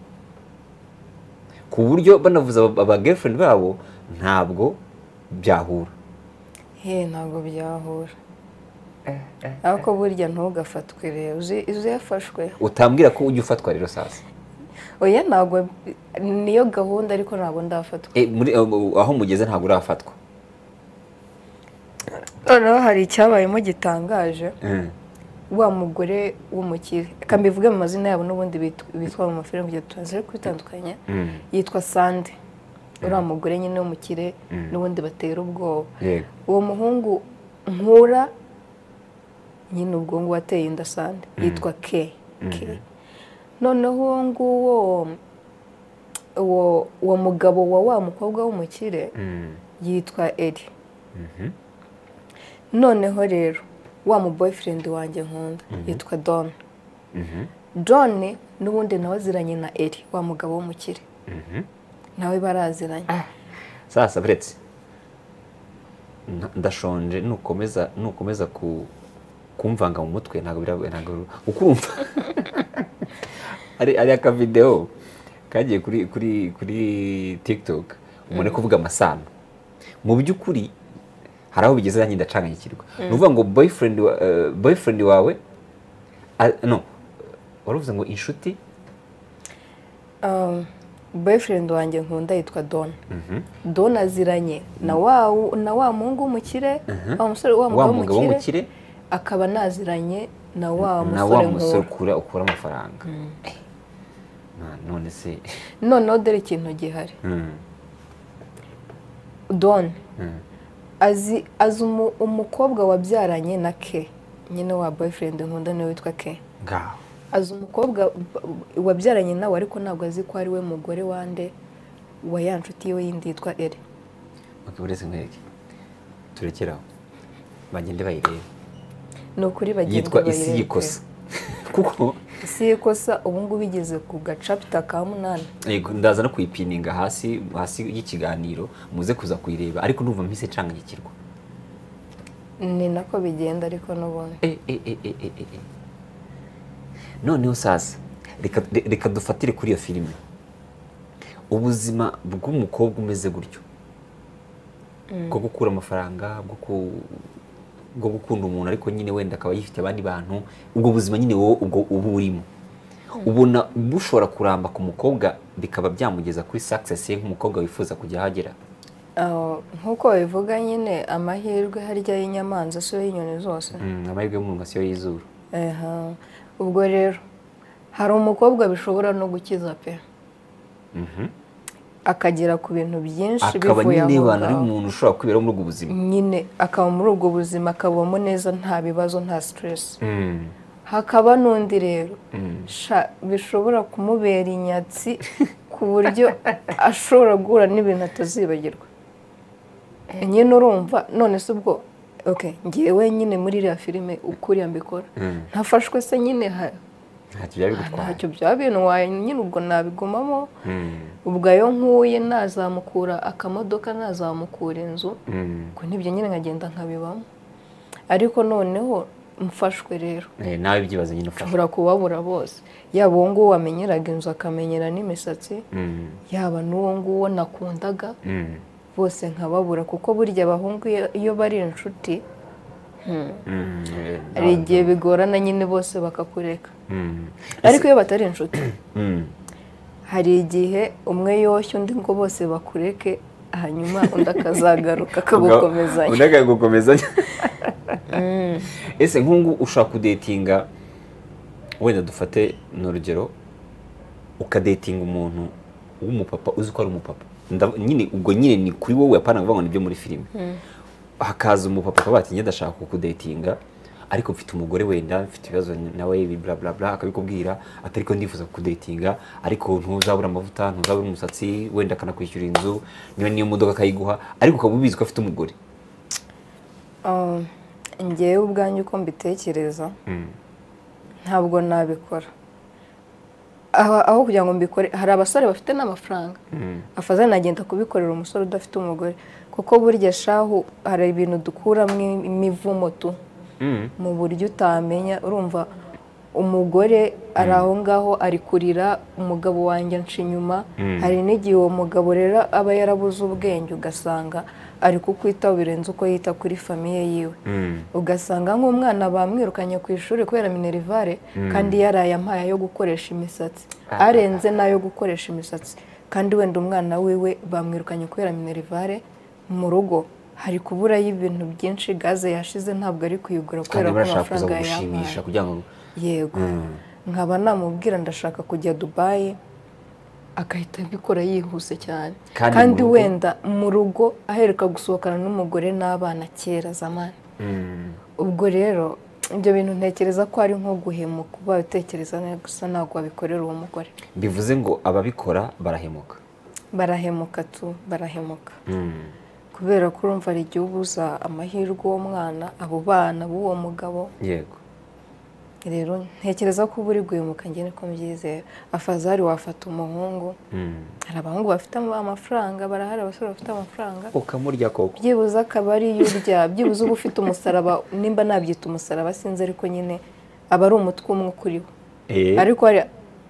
[SPEAKER 2] Ku buryo banavuze aba girlfriend babo ntabwo byahura.
[SPEAKER 1] Ntabwo byahura. Ariko burya ntugafatwe rero, uzi yafashwe.
[SPEAKER 2] Utambwira ko ujya ufatwa rero sasa.
[SPEAKER 1] Oya ntabwo niyo gahunda, ariko ntabwo ndafatwa.
[SPEAKER 2] Muri aho mugeze ntabwo urafatwa.
[SPEAKER 1] Noneho hari icyabayemo gitangaje. Wa mugore w'umukire, reka mbivuge mu mazina yabo n'ubundi bitwa mu mafilime kugira tuze kwitandukanya. Yitwa Sande. Uriya mugore nyine w'umukire n'ubundi batera ubwoba. Uwo muhungu nkura nyine ubwo ngo wateye inda Sande yitwa K. Noneho uwo nguwo uwo mugabo wa mukobwa w'umukire yitwa Eri. Noneho rero wa mu boyfriend wanjye nkunda yitwa Don. Don n'ubundi nawe aziranye na Eri wa mugabo w'umukire. Nawe baraziranye.
[SPEAKER 2] Sasa buretse ndashonje, nukomeza kumvanga mu mutwe ntabwo ntabwo ukumva. Ari aka video kagiye kuri kuri kuri TikTok umuntu kuvuga amasano. Mu by'ukuri hari aho bigeze nanjye ndacanganyikirwa. Nuvuga ngo boyfriend wawe no waruvuze ngo inshuti.
[SPEAKER 1] Boyfriend wanjye nkunda yitwa Don. Don aziranye na wa muhungu w'umukire, wa musore wa mugabo w'umukire, akaba naziranye na wa musore
[SPEAKER 2] ukura amafaranga. None se
[SPEAKER 1] noneho dore ikintu gihari. Don azi umukobwa wabyaranye na K, nyine wa boyfriend nkunda niwe witwa K.
[SPEAKER 2] Ngaho
[SPEAKER 1] azi umukobwa wabyaranye nawe, ariko ntabwo azi ko ari we mugore wande wa ya nshuti ye yindi yitwa Eri.
[SPEAKER 2] Buretse nkwereke turekeraho bagende bayirebe.
[SPEAKER 1] Ni ukuri bagende
[SPEAKER 2] yitwa Isi y'Ikosa. Kuko
[SPEAKER 1] Isi y'Ikosa ubu ngubu igeze ku gacapita ka 8.
[SPEAKER 2] Yego ndaza no kuyipininga hasi hasi y'ikiganiro muze kuza kuyireba, ariko ndumva mpise ncanganyikirwa.
[SPEAKER 1] Ni nako bigenda ariko n'ubundi.
[SPEAKER 2] Noneho sasa reka dufatire kuri iyo filime. Ubuzima bw'umukobwa umeze gutyo, bwo gukura amafaranga, bwo gukunda umuntu ariko nyine wenda akaba yifite abandi bantu, ubwo buzima nyine wowe ubwo uba urimo. Ubona bushobora kuramba ku mukobwa bikaba byamugeza kuri success ye nk'umukobwa wifuza kujya ahagera?
[SPEAKER 1] Nk'uko babivuga nyine, amahirwe harya y'inyamanza si yo y'inyoni zose.
[SPEAKER 2] Amahirwe y'umuntu si yo y'izuru.
[SPEAKER 1] Ubwo rero hari umukobwa bishobora no gukiza pe, akagera ku bintu byinshi
[SPEAKER 2] bivuye aho ngaho, ari umuntu ushobora kwibera muri ubwo buzima
[SPEAKER 1] nyine, akaba muri ubwo buzima akabamo neza, nta bibazo, nta stress. Hakaba n'undi rero bishobora kumubera inyatsi ku buryo ashobora guhura n'ibintu atazibagirwa nyine. Urumva none se ubwo okay, ngewe nyine muri iriya filime ukuriya mbikora ntafashwe se nyine, ntacyo byaba bintwaye nyine, ubwo nabigumamo. Ubwo ayo nkuye nazamukura akamodoka, nazamukura inzu, ubwo nibyo nyine nkagenda nkabibamo. Ariko noneho mfashwe rero
[SPEAKER 2] nawe byibaze nyine,
[SPEAKER 1] ushobora kubabura bose, yaba uwo nguwo wamenyeraga inzu akamenyera n'imisatsi, yaba n'uwo nguwo nakundaga, bose nkababura. Kuko burya abahungu iyo bari inshuti hari igihe bigorana nyine bose bakakureka. Ariko iyo batari inshuti hari igihe umwe yoshya undi ngo bose bakureke, hanyuma undi akazagaruka akagukomezanya.
[SPEAKER 2] Undi akagukomezanya. Ese nk'ubu ushaka kudetinga, wenda dufate n'urugero, ukadetinga umuntu w'umupapa uzi ko ari umupapa nyine, ubwo nyine ni kuri wowe, apana kuvuga ngo nibyo muri filime. Hakaza umupapa akaba ati njye ndashaka kukudetinga ariko mfite umugore, wenda mfite ibibazo nawe bla bla bla, akabikubwira ati ariko ndifuza kukudetinga, ariko ntuzabura amavuta, ntuzabura umusatsi, wenda akanakwishyura inzu, niba niyo modoka akayiguha, ariko ukaba ubizi ko afite umugore.
[SPEAKER 1] Ngewe ubwanjye uko mbitekereza ntabwo nabikora. Aho kugira ngo mbikore, hari abasore bafite n'amafaranga, afazana nagenda kubikorera umusore udafite umugore, kuko burya shahu hari ibintu dukuramo imivumo tu mu buryo utamenya. Urumva umugore ari aho ngaho ari kurira, umugabo wanjye anca inyuma. Hari n'igihe uwo mugabo rero aba yarabuze ubwenge, ugasanga ari kukwitaho birenze uko yita kuri famiye yiwe. Ugasanga nk'umwana bamwirukanye ku ishuri kubera minerivare, kandi yaraye ampaye yo gukoresha imisatsi, arenze n'ayo gukoresha imisatsi, kandi wenda umwana wiwe bamwirukanye kubera minerivare mu rugo hari kuburayo ibintu byinshi, gaze yashize ntabwo ari kuyigura kubera ko amafaranga yampaye. Yego, nkaba namubwira ndashaka kujya Dubai, agahita abikora yihuse cyane, kandi wenda mu rugo aheruka gusohokana n'umugore n'abana kera zamani. Ubwo rero ibyo bintu ntekereza ko ari nko guhemuka, uba utekereza gusa ntabwo wabikorera uwo mugore.
[SPEAKER 2] Bivuze ngo ababikora barahemuka.
[SPEAKER 1] Barahemuka tu, barahemuka. Kubera ko urumva ari igihe ubuza amahirwe uwo mwana, abo bana b'uwo mugabo.
[SPEAKER 2] Yego.
[SPEAKER 1] Rero ntekereza ko buri guhemuka, njye niko mbyizera. Afazari wafata umuhungu, hari abahungu bafite amafaranga, barahari abasore bafite amafaranga,
[SPEAKER 2] ukamurya koko,
[SPEAKER 1] byibuze akaba ari yurya, byibuze uba ufite umusaraba, nimba nabyita umusaraba sinzi, ariko nyine aba ari umutwe umwe ukuriho. Ariko hari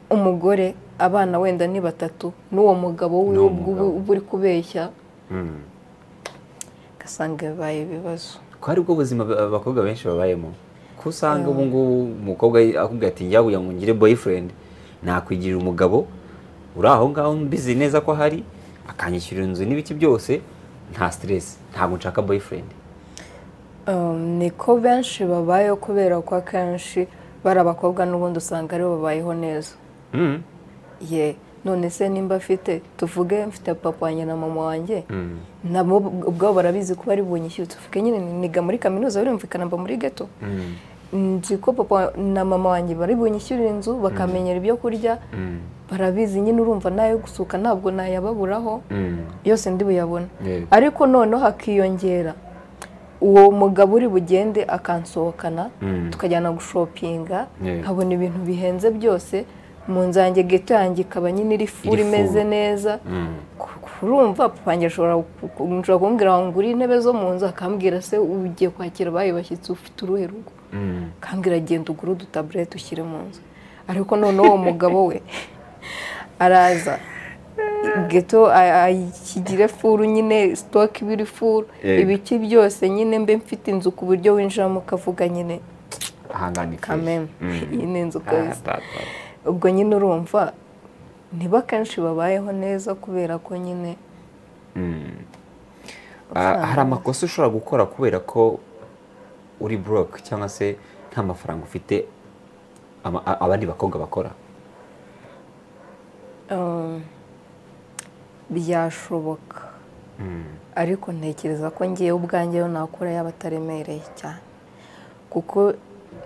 [SPEAKER 1] umugore, abana wenda ni batatu, n'uwo mugabo wiwe uri kubeshya, ugasanga bibaye ibibazo.
[SPEAKER 2] Ko ari bwo buzima abakobwa benshi babayemo. Ko usanga ubu ngubu umukobwa akubwira ati njya kugira ngo ngire boyfriend nakwigirira umugabo uri aho ngaho mbizi neza ko ahari, akanyishyurira inzu n'ibiki byose, nta stress, ntabwo nshaka boyfriend.
[SPEAKER 1] Niko benshi babayeho, kubera ko akenshi bari abakobwa n'ubundi usanga aribo babayeho neza. Ye, none se nimba afite, tuvuge mfite papa wanjye na mama wanjye, nabo ubwabo barabizi ko bari bunyishyure. Tuvuge nyine niga muri kaminuza, birumvikana mba muri ghetto, nzi ko papa na mama wanjye bari bunyishyurira inzu, bakamenyera ibyo kurya, barabizi nyine. Urumva nayo gusuka ntabwo nayababuraho, yose ndi buyabona. Ariko noneho hakiyongera uwo mugabo uri bugende akansohokana, tukajyana gushopinga, nkabona ibintu bihenze byose mu nzu yanjye, ghetto yanjye ikaba nyine iri furi imeze neza. Urumva papa wanjye ashobora kumbwira ngo ngure intebe zo mu nzu, akambwira se ugiye kwakira abaye bashyitsi ufite uruhe rugo, akambwira genda ugure udutaburete ushyire mu nzu. Ariko noneho uwo mugabo we araza ghetto ayikigire furu nyine, stock ibiri furu, ibiki byose nyine, mbe mfite inzu ku buryo winjiramo ukavuga nyine
[SPEAKER 2] ahangani
[SPEAKER 1] kameme, iyi ni inzu kabisa. Ubwo nyine urumva niba kenshi babayeho neza kubera ko nyine
[SPEAKER 2] hari amakosa ushobora gukora kubera ko uri broke cyangwa se nta mafaranga ufite abandi bakobwa bakora.
[SPEAKER 1] Byashoboka, ariko ntekereza ko ngiye ubwanjye yo nakora yaba ataremereye cyane, kuko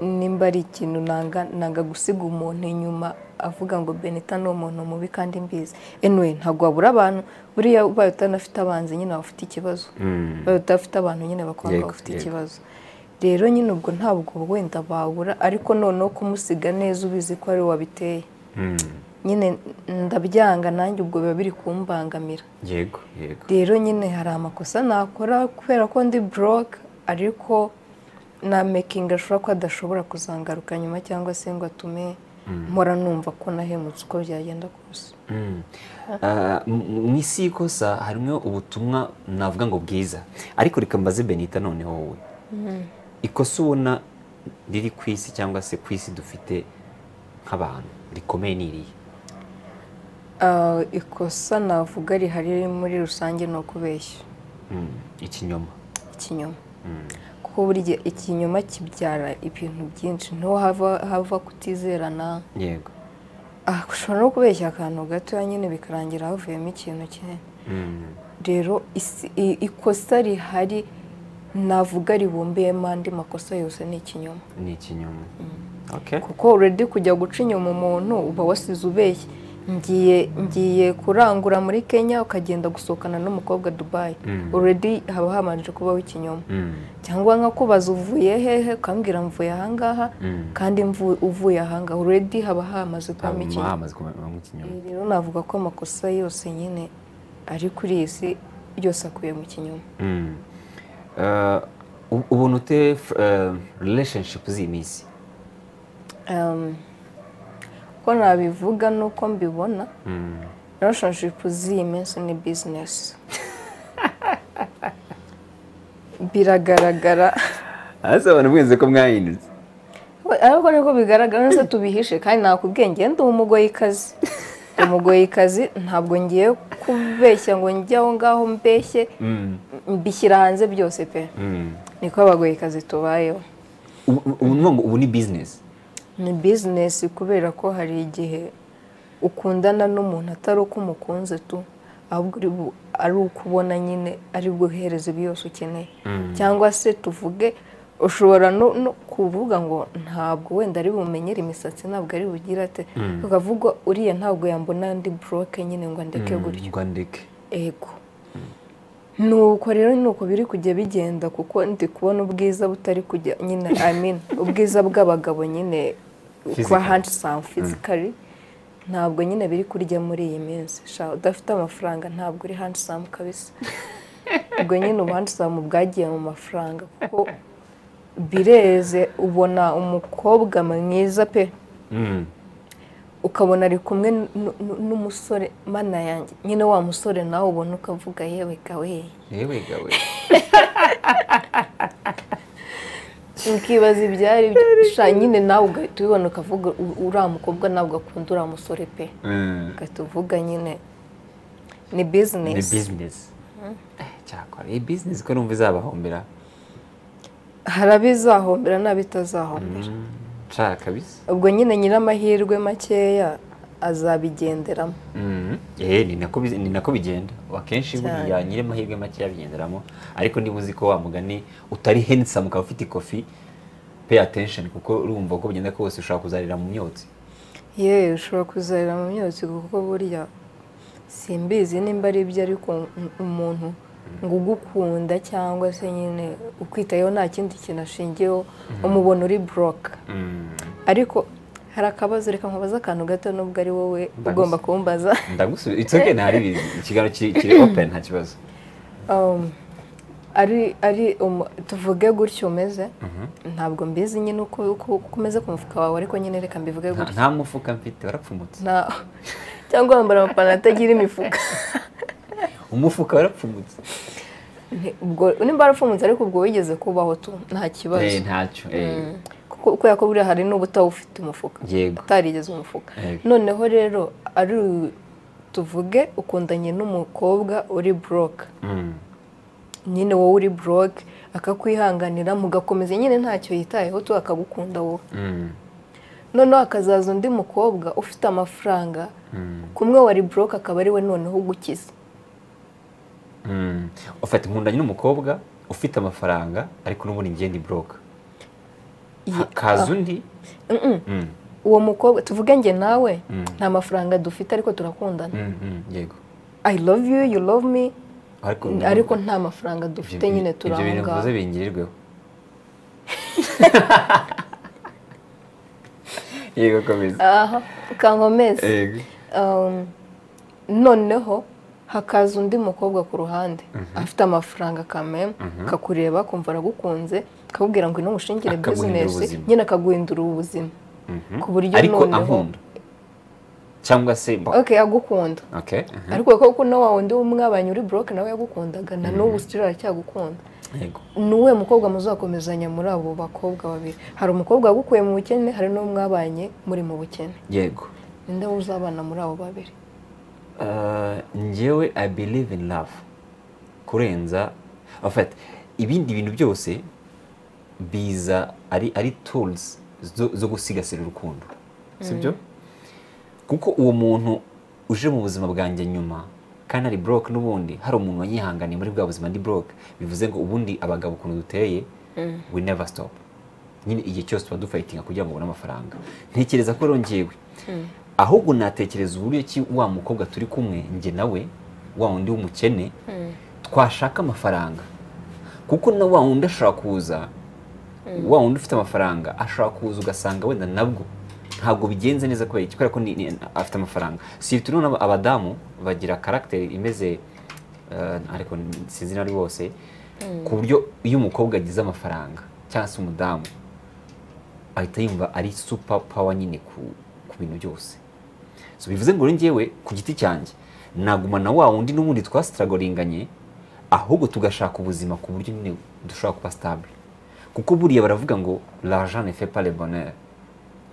[SPEAKER 1] nimba ari ikintu nanga gusiga umuntu inyuma avuga ngo Benita ni umuntu mubi kandi mbizi. Anyway, ntabwo wabura abantu, buriya ubaye utanafite abanzi nyine waba ufite ikibazo, ubaye udafite abantu nyine bakwanga ufite ikibazo. Rero nyine ubwo ntabwo wenda babura, ariko noneho kumusiga neza ubizi ko ari wabiteye nyine ndabyanga, nanjye ubwo biba biri kumbangamira.
[SPEAKER 2] Yego yego.
[SPEAKER 1] Rero nyine hari amakosa nakora kubera ko ndi broke, ariko na making ashobora ko adashobora kuzangaruka nyuma cyangwa se ngo atume mpora numva ko nahemutse uko byagenda kose.
[SPEAKER 2] Mu isi y'ikosa harimo ubutumwa navuga ngo bwiza, ariko reka mbaze Benita noneho wowe, ikosa ubona riri ku isi cyangwa se ku isi dufite nk'abantu rikomeye ni irihe?
[SPEAKER 1] Ikosa navuga rihari muri rusange ni ukubeshya.
[SPEAKER 2] Ikinyoma.
[SPEAKER 1] Ikinyoma. Kuko burya ikinyoma kibyara ibintu byinshi, niho hava kutizerana.
[SPEAKER 2] Yego.
[SPEAKER 1] Ushobora no kubeshya akantu gatoya nyine bikarangira havuyemo ikintu kinini. Rero ikosa rihari navuga ribumbiyemo andi makosa yose ni ikinyoma.
[SPEAKER 2] Ni ikinyoma. Okay.
[SPEAKER 1] Kuko already kujya guca inyuma umuntu uba wasize ubeshye. Ngiye kurangura muri Kenya ukagenda gusohokana n'umukobwa Dubai, already haba habanje kubaho ikinyoma. Cyangwa nkakubaza uvuye hehe ukambwira mvuye ahangaha kandi uvuye ahangaha, already haba hamaze kubamo ikinyoma. Rero navuga ko amakosa yose nyine ari kuri iyi si yose akuye mu kinyoma.
[SPEAKER 2] Ubona ute relationship z'iyi minsi?
[SPEAKER 1] Uko nabivuga nuko mbibona, relationship z'iyi minsi ni business. Biragaragara.
[SPEAKER 2] Asa abantu mwese ko mwahindutse.
[SPEAKER 1] Ariko niko bigaragara nese tubihishe, kandi nakubwiye ngiye ndi umugoyikazi. Umugoyikazi ntabwo ngiye kubeshya ngo njye aho ngaho mbeshye, mbishyira hanze byose pe. Niko abagoyikazi tubayeho.
[SPEAKER 2] Ubu ni business.
[SPEAKER 1] Ni business kubera ko hari igihe ukundana n'umuntu atari uko umukunze tu, ahubwo ari ukubona nyine ari bwohereze byose ukeneye. Cyangwa se tuvuge ushobora no kuvuga ngo ntabwo wenda ari bumenyere imisatsi, ntabwo ari bugira ate, ukavuga uriya ntabwo yambona ndi broke nyine ngo ndeke gutyo.
[SPEAKER 2] Ngo ndeke.
[SPEAKER 1] Ego. Nuko rero nuko biri kujya bigenda, kuko ndi kubona ubwiza butari kujya nyine, I mean ubwiza bw'abagabo nyine kuba handsome physically ntabwo nyine biri kurya muri iyi minsi. Sha udafite amafaranga ntabwo uri handsome kabisa. Ubwo nyine ubu handsome bwagiye mu mafaranga, kuko bireze ubona umukobwa mwiza pe, ukabona ari kumwe n'umusore, mana yanjye nyine wa musore nawe ubona ukavuga yewe gawe,
[SPEAKER 2] yewe gawe,
[SPEAKER 1] ukibaza ibyari sha nyine nawe ugahita ubibona ukavuga uriya mukobwa ntabwo akunda uriya musore pe, ugahita uvuga nyine ni business.
[SPEAKER 2] Ni business. Cyakora iyi business ko numva izabahombera.
[SPEAKER 1] Hari abizahombera n'abitazahombera.
[SPEAKER 2] Kabisa.
[SPEAKER 1] Ubwo nyine nyiramahirwe makeya azabigenderamo.
[SPEAKER 2] Ni nako bigenda. Akenshi buriya nyiramahirwe makeya abigenderamo, ariko niba uzi ko wa mugani utari handsome ukaba ufite ikofi, pay attention, kuko urumva ko bigenda kose ushobora kuzarira mu myotsi.
[SPEAKER 1] Yewe ushobora kuzarira mu myotsi, kuko buriya simbizi nimba ari ibyo, ariko umuntu ngo ugukunda cyangwa se nyine ukwitayeho nta kindi kintu ashingiyeho, umubona uri broke. Ariko hari akabazo, reka nkubaze akantu gato nubwo ari wowe ugomba kumbaza.
[SPEAKER 2] Ndagusubiza. It's okay, ntari ikiganiro kiri open, nta kibazo.
[SPEAKER 1] Ari tuvuge gutyo umeze, ntabwo mbizi nyine uko umeze ku mufuka wawe, ariko nyine reka mbivuge gutyo.
[SPEAKER 2] Nta mufuka mfite, warapfumutse.
[SPEAKER 1] Cyangwa wambara amapantaro atagira imifuka.
[SPEAKER 2] Umufuka warapfumutse.
[SPEAKER 1] Ubwo nimba warapfumutse ariko ubwo wigeze kubaho tu nta kibazo.
[SPEAKER 2] Ntacyo.
[SPEAKER 1] Kuko kubera ko buriya hari n'ubutawufite umufuka.
[SPEAKER 2] Yego.
[SPEAKER 1] Utarigeze umufuka. Noneho rero ari tuvuge ukundanye n'umukobwa uri broke. Nyine wowe uri broke akakwihanganira mugakomeza nyine ntacyo yitayeho tu akagukunda wowe. Noneho akazaza undi mukobwa ufite amafaranga kumwe wari broke akaba ari we noneho ugukiza.
[SPEAKER 2] Ufite nkundanye n'umukobwa ufite amafaranga ariko n'ubundi ngiye ndi broke. Hakaza undi.
[SPEAKER 1] Uwo mukobwa tuvuge nge nawe nta mafaranga dufite ariko turakundana.
[SPEAKER 2] Yego.
[SPEAKER 1] I love you, you love me. Ariko nta mafaranga dufite nyine turanga.
[SPEAKER 2] Ibyo bintu mvuze bingirirweho. Yego komeza.
[SPEAKER 1] Aha, kankomeze.
[SPEAKER 2] Yego.
[SPEAKER 1] Noneho hakaza undi mukobwa ku ruhande afite amafaranga kameme kakureba kumva aragukunze akakubwira ngo ino mushingire business nyine akaguhindura ubuzima. Ku buryo
[SPEAKER 2] ariko ankunda cyangwa se
[SPEAKER 1] okay agukunda.
[SPEAKER 2] Okay.
[SPEAKER 1] Ariko kuko na wa wundi umwabanye uri broke nawe yagukundaga na n'ubu still aracyagukunda.
[SPEAKER 2] Yego.
[SPEAKER 1] Nuwe mukobwa muzakomezanya muri abo bakobwa babiri. Hari umukobwa wagukuye mu bukene, hari n'umwabanye muri mu bukene.
[SPEAKER 2] Yego.
[SPEAKER 1] Ninde uzabana muri abo babiri?
[SPEAKER 2] Njyewe I believe in love kurenza en fait ibindi bintu byose biza ari tools zo gusigasira urukundo, sibyo? Kuko uwo muntu uje mu buzima bwanjye nyuma kandi ari broke n'ubundi hari umuntu wanyihanganiye muri bwa buzima ndi broke, bivuze ngo ubundi abagabo ukuntu duteye we never stop nyine igihe cyose tuba dufightinga kugira ngo ubone amafaranga. Ntekereza ko rongewe ahubwo natekereza uburyo ki wa mukobwa turi kumwe nge nawe wa wundi w'umukene twashaka amafaranga, kuko na wa wundi ashobora kuza, wa wundi ufite amafaranga ashobora kuza ugasanga wenda nabwo ntabwo bigenze neza kubera iki, kubera ko afite amafaranga. Si turabona abadamu bagira caractère imeze ariko sinzi nari bose, ku buryo iyo umukobwa agize amafaranga cyangwa se umudamu ahita yumva ari super power nyine ku bintu byose. So bivuze ngo njyewe ku giti cyanjye nagumana wa wundi n'ubundi twastrugglinganye, ahubwo tugashaka ubuzima ku buryo nyine dushobora kuba stable. Kuko buriya baravuga ngo l'argent ne fait pas le bonheur,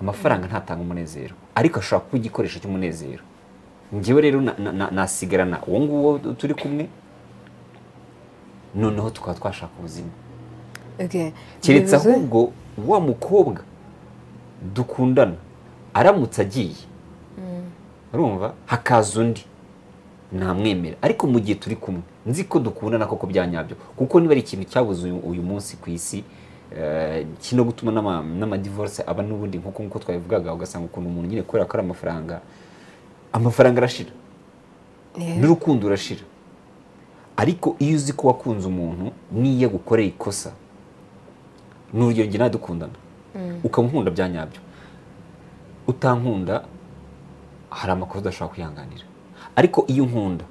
[SPEAKER 2] amafaranga ntatanga umunezero ariko ashobora kuba igikoresho cy'umunezero. Njyewe rero nasigarana uwo nguwo turi kumwe noneho tukaba twashaka ubuzima.
[SPEAKER 1] Okay.
[SPEAKER 2] Keretse ahubwo wa mukobwa dukundana aramutse agiye urumva hakaza undi namwemera, ariko mu gihe turi kumwe nzi ko dukundana koko byanyabyo, kuko niba ari ikintu cyabuze uyu munsi ku isi kino gutuma n'ama divorce aba n'ubundi nkuko twabivugaga, ugasanga ukuntu umuntu nyine kubera ko ari amafaranga arashira n'urukundo urashira. Ariko iyo uzi ko wakunze umuntu niyo gukorera ikosa, n'urugero njye nadukundana ukamunkunda byanyabyo, utankunda hari amakosa udashobora kwihanganira, ariko iyo unkunda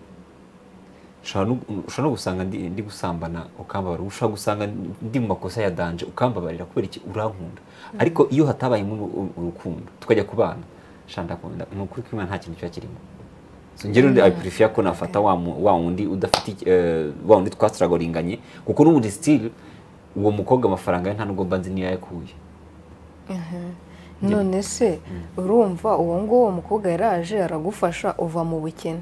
[SPEAKER 2] ushobora no gusanga ndi gusambana ukambabarira, ushobora gusanga ndi mu makosa ya danje ukambabarira kubera iki, urankunda. Ariko iyo hatabayemo urukundo tukajya kubana ndakunda ni ukuri kw'Imana nta kintu kiba kirimo. So njye rero I prefer ko nafata wa wundi udafite wa wundi twastrugglinganye, kuko n'ubundi still uwo mukobwa amafaranga ye nta nubwo mba nzi niyo yakuye.
[SPEAKER 1] None se urumva uwo nguwo mukobwa yaraje aragufasha uva mu bukene,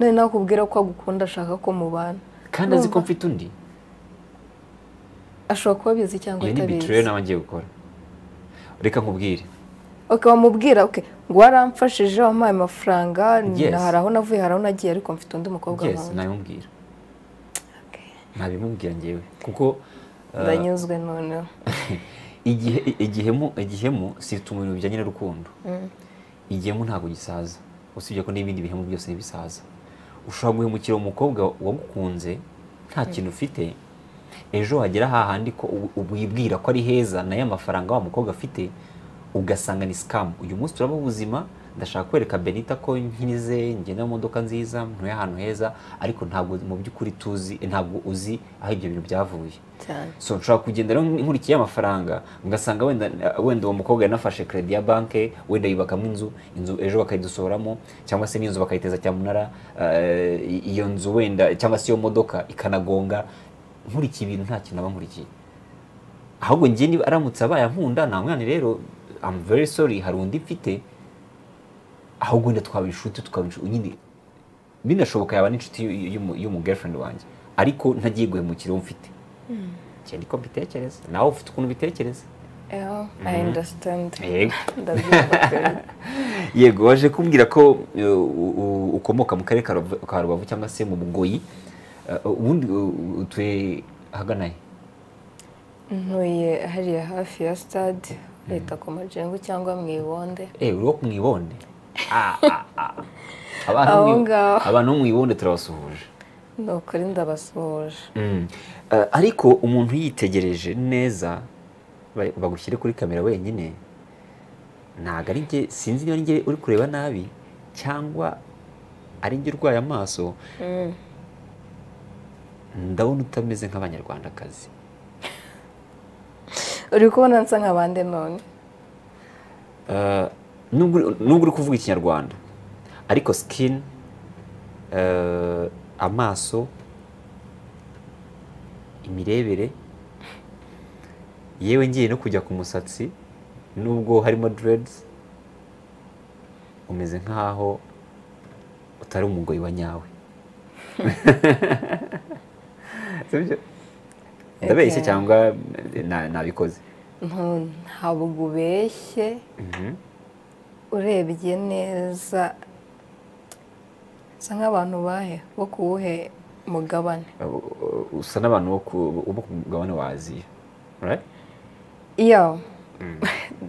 [SPEAKER 1] none nakubwira ko agukunda ashaka ko mubana
[SPEAKER 2] kandi azi ko mfite undi,
[SPEAKER 1] ashobora kuba abizi cyangwa
[SPEAKER 2] atabizi. Iyo ni betrayal nawe ngiye gukora. Reka nkubwire.
[SPEAKER 1] Okay, wamubwira okay ngo waramfashije wampaye amafaranga hari aho navuye hari aho nagiye ariko mfite undi mukobwa.
[SPEAKER 2] Yes, nabimubwira.
[SPEAKER 1] Okay.
[SPEAKER 2] Nabimubwira njyewe kuko
[SPEAKER 1] ndanyuzwe noneho.
[SPEAKER 2] Igihemu si ibintu bijyanye n'urukundo. Igihemu ntabwo gisaza, usibye ko n'ibindi bihemu byose ntibisaza. Ushobora guhemukira umukobwa wagukunze nta kintu ufite, ejo wagera hahandi ko wibwira ko ari heza nayo amafaranga wa mukobwa afite ugasanga ni scam. Uyu munsi turaba ubuzima Ndashaka kwereka Benita ko nkinize, ngenda mu modoka nziza, ntuye ahantu heza, ariko ntabwo mu by'ukuri tuzi, ntabwo uzi aho ibyo bintu byavuye. So nshobora kugenda rero nkurikiye amafaranga, ngasanga wenda uwo mukobwa yanafashe credit ya banke, wenda yubakamo inzu ejo bakayidusohoramo, cyangwa se n'inzu bakayiteza cyamunara, iyo nzu wenda cyangwa se iyo modoka ikanagonga. Nkurikiye ibintu nta kintu aba nkurikiye, ahubwo njye niba aramutse abaye ankunda nta mwana rero, I'm very sorry, hari undi mfite, ahubwo wenda twaba inshuti, tukaba inshuti nyine, binashoboka yaba n'inshuti y'umu girlfriend wanjye, ariko ntagiye guhemukira uwo mfite. Njye niko mbitekereza, nawe ufite ukuntu ubitekereza.
[SPEAKER 1] Yeah, I understand.
[SPEAKER 2] Yego. Yego, waje kumbwira ko ukomoka mu karere ka Rubavu cyangwa se mu Bugoyi. Ubundi utuye ahagana he?
[SPEAKER 1] Ntuye hariya hafi ya stade leta ku Majengo cyangwa mu Ibonde.
[SPEAKER 2] Uri wo mu Ibonde? Abantu bo mu Ibonde turabasuhuje.
[SPEAKER 1] Ni ukuri ndabasuhuje.
[SPEAKER 2] Ariko umuntu yitegereje neza, bagushyire kuri kamera wenyine, ntabwo ari njye, sinzi niba ari njye uri kureba nabi cyangwa ari njye urwaye amaso. Ndabona utameze nk'abanyarwandakazi.
[SPEAKER 1] Uri kubona nsa nk'abande none?
[SPEAKER 2] Nubwo uri kuvuga ikinyarwanda, ariko skin, amaso, imirebere, yewe ngiye no kujya ku musatsi, nubwo harimo dreads, umeze nkaho utari umugoyi wa nyawe. Ndabeshye cyangwa nabikoze?
[SPEAKER 1] Ntabwo ubeshye, urebye neza usa nk'abantu bahe bo kuwuhe mugabane?
[SPEAKER 2] Usa n'abantu bo ku mugabane wa Aziya, right?
[SPEAKER 1] Yeah,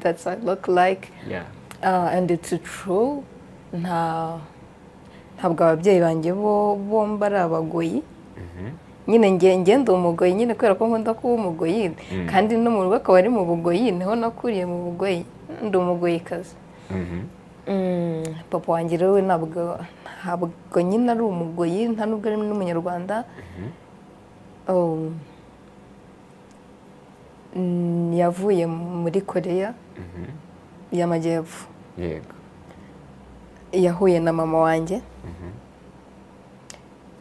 [SPEAKER 1] that's what I look like.
[SPEAKER 2] Yeah.
[SPEAKER 1] And it's true. Ntabwo ababyeyi banjye bombi ari abagoyi. Nyine ngenda umugoyi nyine kubera ko nkunda kuba umugoyi, kandi no mu rugo akaba ari mu bugoyi, niho nakuriye mu bugoyi, ndi umugoyikazi. Papa wanjye rero ntabwo nyine ari umugoyi, nta nubwo ari n'umunyarwanda. Yavuye muri Korea y'Amajyepfo.
[SPEAKER 2] Yego.
[SPEAKER 1] Yahuye na mama wanjye.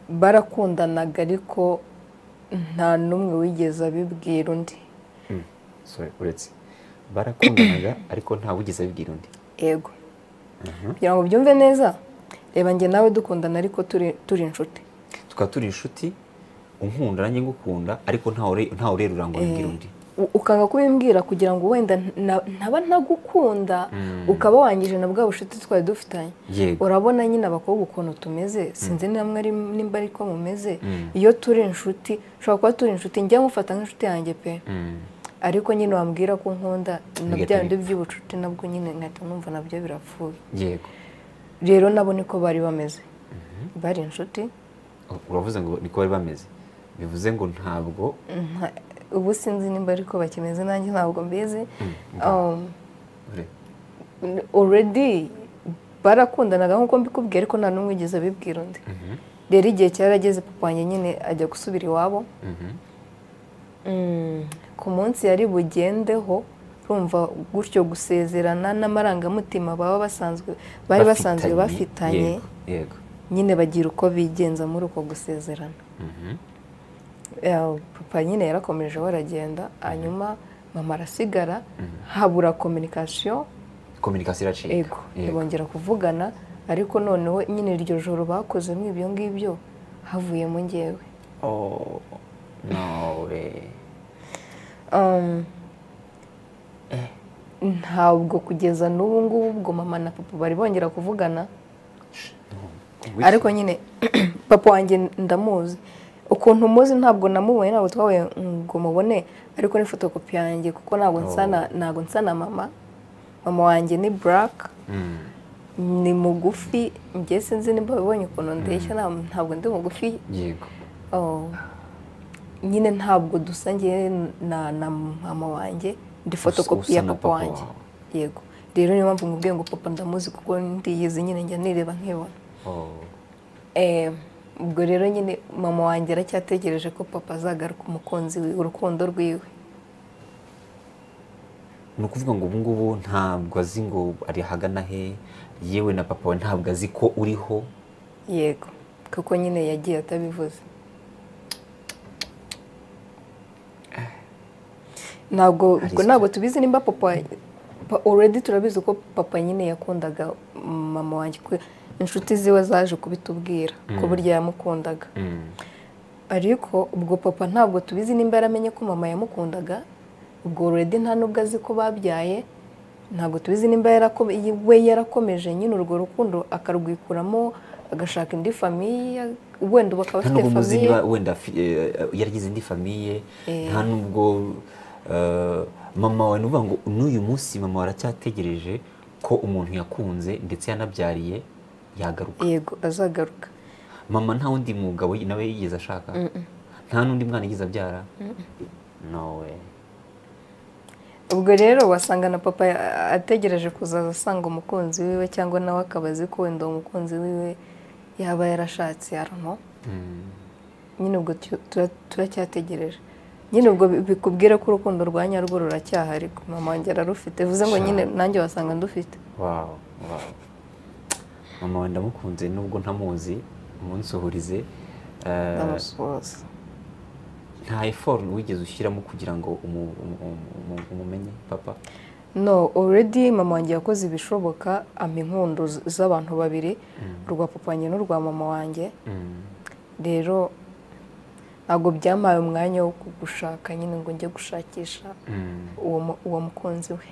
[SPEAKER 1] Barakundanaga ariko nta n'umwe wigeze abibwira undi.
[SPEAKER 2] Sorry, uretse barakundanaga ariko nta wigeze abibwira undi.
[SPEAKER 1] Yego. Kugira ngo byumve neza, reba njye nawe dukundana ariko turi inshuti.
[SPEAKER 2] Tukaba turi inshuti, unkunda nanjye ngukunda, ariko nta urerura ngo abibwire undi.
[SPEAKER 1] Ukanga kubimbwira kugira ngo wenda ntaba ntagukunda, ukaba wangije na bwa bushuti twari dufitanye. Urabona nyine abakobwa ukuntu tumeze, sinzi namwe ari nimba ariko mumeze. Iyo turi inshuti, ushobora kuba turi inshuti, njya mufata nk'inshuti yanjye pe, ariko nyine wambwira ko nkunda na bya bindi by'ubucuti nabwo nyine nkahita numva nabyo birapfuye.
[SPEAKER 2] Yego.
[SPEAKER 1] Rero nabo niko bari bameze, bari inshuti.
[SPEAKER 2] Uravuze ngo niko bari bameze, bivuze ngo ntabwo
[SPEAKER 1] ubu sinzi nimba ariko bakimeze, nanjye ntabwo mbizi. Already barakundanaga nkuko mbikubwiye, ariko nta n'umwe wigeze abibwira undi. Rero igihe cyarageze papa wanjye nyine ajya gusubira iwabo. Ku munsi yari bugendeho, urumva gutyo gusezerana n'amarangamutima baba basanzwe bari basanzwe bafitanye, nyine bagira uko bigenza muri uko gusezerana. Papa nyine yarakomeje aragenda, hanyuma mama arasigara, habura communication
[SPEAKER 2] iracika.
[SPEAKER 1] Yego, ntibongera kuvugana, ariko noneho nyine iryo joro bakozemo ibyo ngibyo havuyemo njyewe.
[SPEAKER 2] Oh no way.
[SPEAKER 1] Ntabwo kugeza n'ubu ngubu ubwo mama na papa bari bongera kuvugana. Ariko nyine papa wanjye ndamuzi, ukuntu muzi ntabwo namubonye, ntabwo twabaye ngo mubone, ariko ni fotokopi yanjye kuko ntabwo nsa na mama. Mama wanjye ni black, ni mugufi, njye sinzi nimba babonye ukuntu ndeshya, ntabwo ndi mugufi.
[SPEAKER 2] Yego.
[SPEAKER 1] Nyine ntabwo dusa njye na mama wanjye, ndi fotokopi ya papa wanjye. Yego. Rero niyo mpamvu nkubwiye ngo papa ndamuzi kuko ndiyizi nyine, njya nireba nkibona. Ubwo rero nyine mama wanjye aracyategereje ko papa azagaruka umukunzi we, urukundo rwiwe.
[SPEAKER 2] Ni ukuvuga ngo ubu ngubu ntabwo azi ngo ari ahagana he, yewe na papa we ntabwo azi ko uriho.
[SPEAKER 1] Yego, kuko nyine yagiye atabivuze. Ntabwo tubizi nimba papa already turabizi ko papa nyine yakundaga mama wanjye, inshuti ziwe zaje kubitubwira ko burya yamukundaga. Ariko ubwo papa ntabwo tubizi nimba yaramenye ko mama yamukundaga, ubwo already nta nubwo azi ko babyaye, ntabwo tubizi nimba we yarakomeje nyine urwo rukundo akarwikuramo agashaka indi famiye, wenda bakaba bafite famiye,
[SPEAKER 2] wenda yaragize indi famiye. Nta nubwo mama wawe nuvuga ngo n'uyu munsi mama waracyategereje ko umuntu yakunze ndetse yanabyariye yagaruka.
[SPEAKER 1] Yego, azagaruka.
[SPEAKER 2] Mama nta wundi mugabo nawe yigeze ashaka? Nta n'undi mwana yigeze abyara? No way.
[SPEAKER 1] Ubwo rero wasanga na papa ategereje kuzaza asanga umukunzi wiwe, cyangwa nawe akaba azi ko wenda umukunzi wiwe yaba yarashatse, I don't know. Nyine ubwo turacyategereje nyine, ubwo bikubwira ko urukundo rwa nyarwo ruracyahari, mama wanjye ararufite, bivuze ngo nyine nanjye wasanga ndufite.
[SPEAKER 2] Wow, wow. Mama wanjye ndamukunze nubwo ntamuzi, umunsuhurize.
[SPEAKER 1] Ndamusuhuza.
[SPEAKER 2] Nta effort wigeze ushyiramo kugira ngo umumenye papa?
[SPEAKER 1] No, already mama wanjye yakoze ibishoboka ampa inkundo z'abantu babiri, urwa papa wanjye n'urwa mama wanjye. Rero ntabwo byampaye umwanya wo kugushaka nyine ngo njye gushakisha uwo mukunzi we.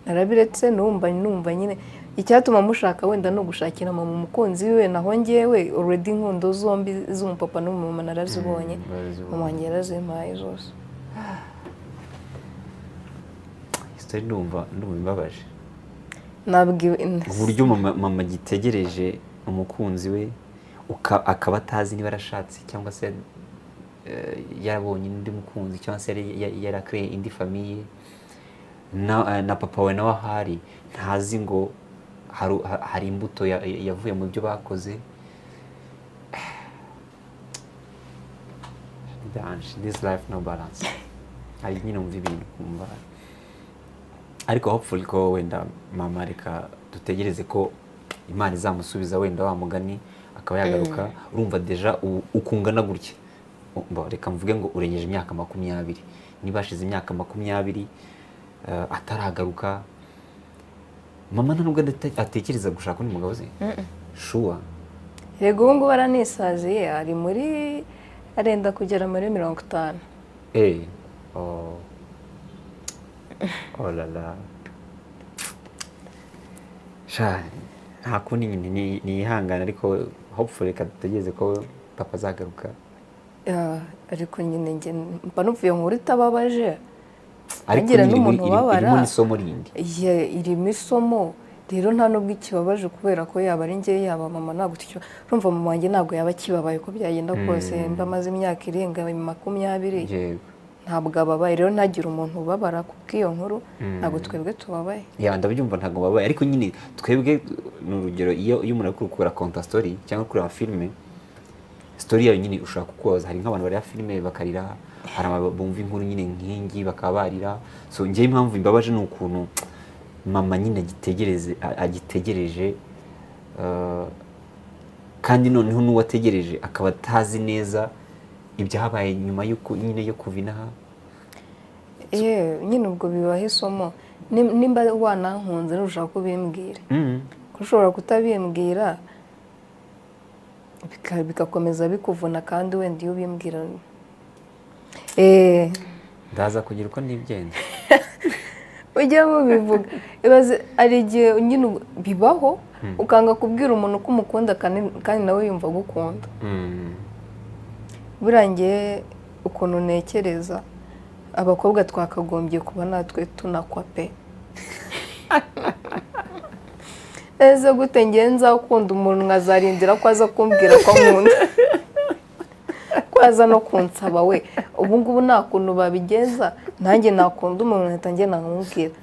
[SPEAKER 1] Narabiretse, numva nyine icyatuma mushaka wenda no gushakira mama umukunzi we, naho ngewe already inkundo zombi z'umupapa n'umumama narazibonye, mama wanjye yarazimpaye zose.
[SPEAKER 2] Story ndumva imbabaje.
[SPEAKER 1] Nabwiwe
[SPEAKER 2] uburyo mama gitegereje umukunzi we akaba atazi niba arashatse cyangwa se yarabonye undi mukunzi cyangwa se yarakreye indi famiye, na papa we nawe ahari ntazi ngo hari imbuto yavuye mu byo bakoze. This life no balance. Hari nyine umva ibintu kumva, ariko hopefully ko wenda mama reka dutegereze ko Imana izamusubiza wenda wa mugani akaba yagaruka. Urumva deja ukungana gutya, reka mvuge ngo urengeje imyaka 20, niba hashize imyaka 20 ataragaruka, mama nta nubwo atekereza gushaka undi mugabo ze? Sure.
[SPEAKER 1] Yego, ubu ngubu aranisaziye, ari muri arenda kugera muri 50.
[SPEAKER 2] Oh. Oh la la. Sha, nta kundi nyine nihangana, ariko hopefully reka dutegereze ko papa azagaruka.
[SPEAKER 1] Ariko nyine njye mba numva iyo nkuru itababaje.
[SPEAKER 2] Ariko irimo isomo rindi.
[SPEAKER 1] Irimo isomo. Rero nta nubwo ikibabaje kubera ko yaba ari njye yaba mama, ntabwo urumva mama wanjye ntabwo yaba akibabaye uko byagenda kose, mba amaze imyaka irenga 20. Ntabwo ababaye. Rero ntagira umuntu ubabara kubw'iyo nkuru, ntabwo twebwe tubabaye.
[SPEAKER 2] Ndabyumva ntabwo babaye, ariko nyine twebwe ni urugero, iyo umuntu ari gukora konta story cyangwa kureba filime, story yayo nyine ushaka kukubaza. Hari nk'abantu bareba filime bakarira, hari bumva inkuru nyine nkingi bakaba barira. So njye impamvu imbabaje ni ukuntu mama nyine agitegereje, kandi noneho n'uwategereje akaba atazi neza ibyabaye nyuma y'uko nyine yo kuva inaha.
[SPEAKER 1] Nyine ubwo bibaho isomo. Nimba wanankunze ntushaka kubimbwira, kuko ushobora kutabimbwira bikakomeza bikuvuna, kandi wenda iyo ubimbwira
[SPEAKER 2] ndaza kugira uko nibigenza.
[SPEAKER 1] Ujya mubivuga, ibaze ari igihe nyine bibaho ukanga kubwira umuntu ko umukunda kandi nawe yumva agukunda. Burangiye ukuntu ntekereza, abakobwa twakagombye kuba natwe tunakwa pe. Ese gute ngenza ukunda umuntu nkazarindira ko aza kumbwira ko nkunda? Kwaza no kunsaba we ubu ngubu nta kuntu babigenza, nanjye nakunda umuntu nkahita ngenda nkamubwira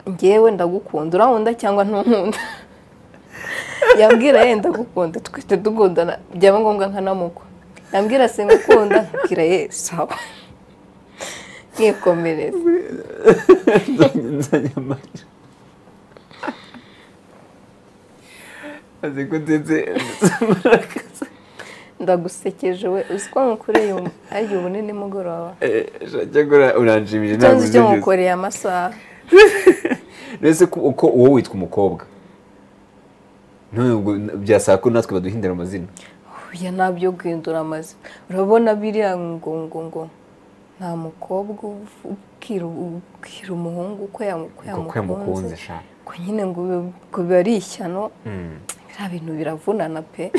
[SPEAKER 1] ngewe ndagukunda, urankunda cyangwa ntunkunda. Yambwira ye ndagukunda, twite dukundana, byaba ngombwa nkanamukwa. Yambwira singukunda, nkabwira ye sawa, nkikomereza.
[SPEAKER 2] Nzanye amarira. Azi ko ndetse
[SPEAKER 1] ndagusekeje we, uzi ko nkukoreye ari ubu ni nimugoroba.
[SPEAKER 2] Cyakora uranshimije, ntabwo
[SPEAKER 1] uzi icyo nkukoreye amasaha.
[SPEAKER 2] Mbese uko uwo witwa umukobwa none ubwo byasaba ko natwe baduhindura amazina?
[SPEAKER 1] Oya, ntabyo guhindura amazina. Urabona biriya ngo ngo ngo nta mukobwa ubwira umuhungu ko yamukunze, ko nyine ngo biba ari ishyano. Biriya bintu biravunana pe.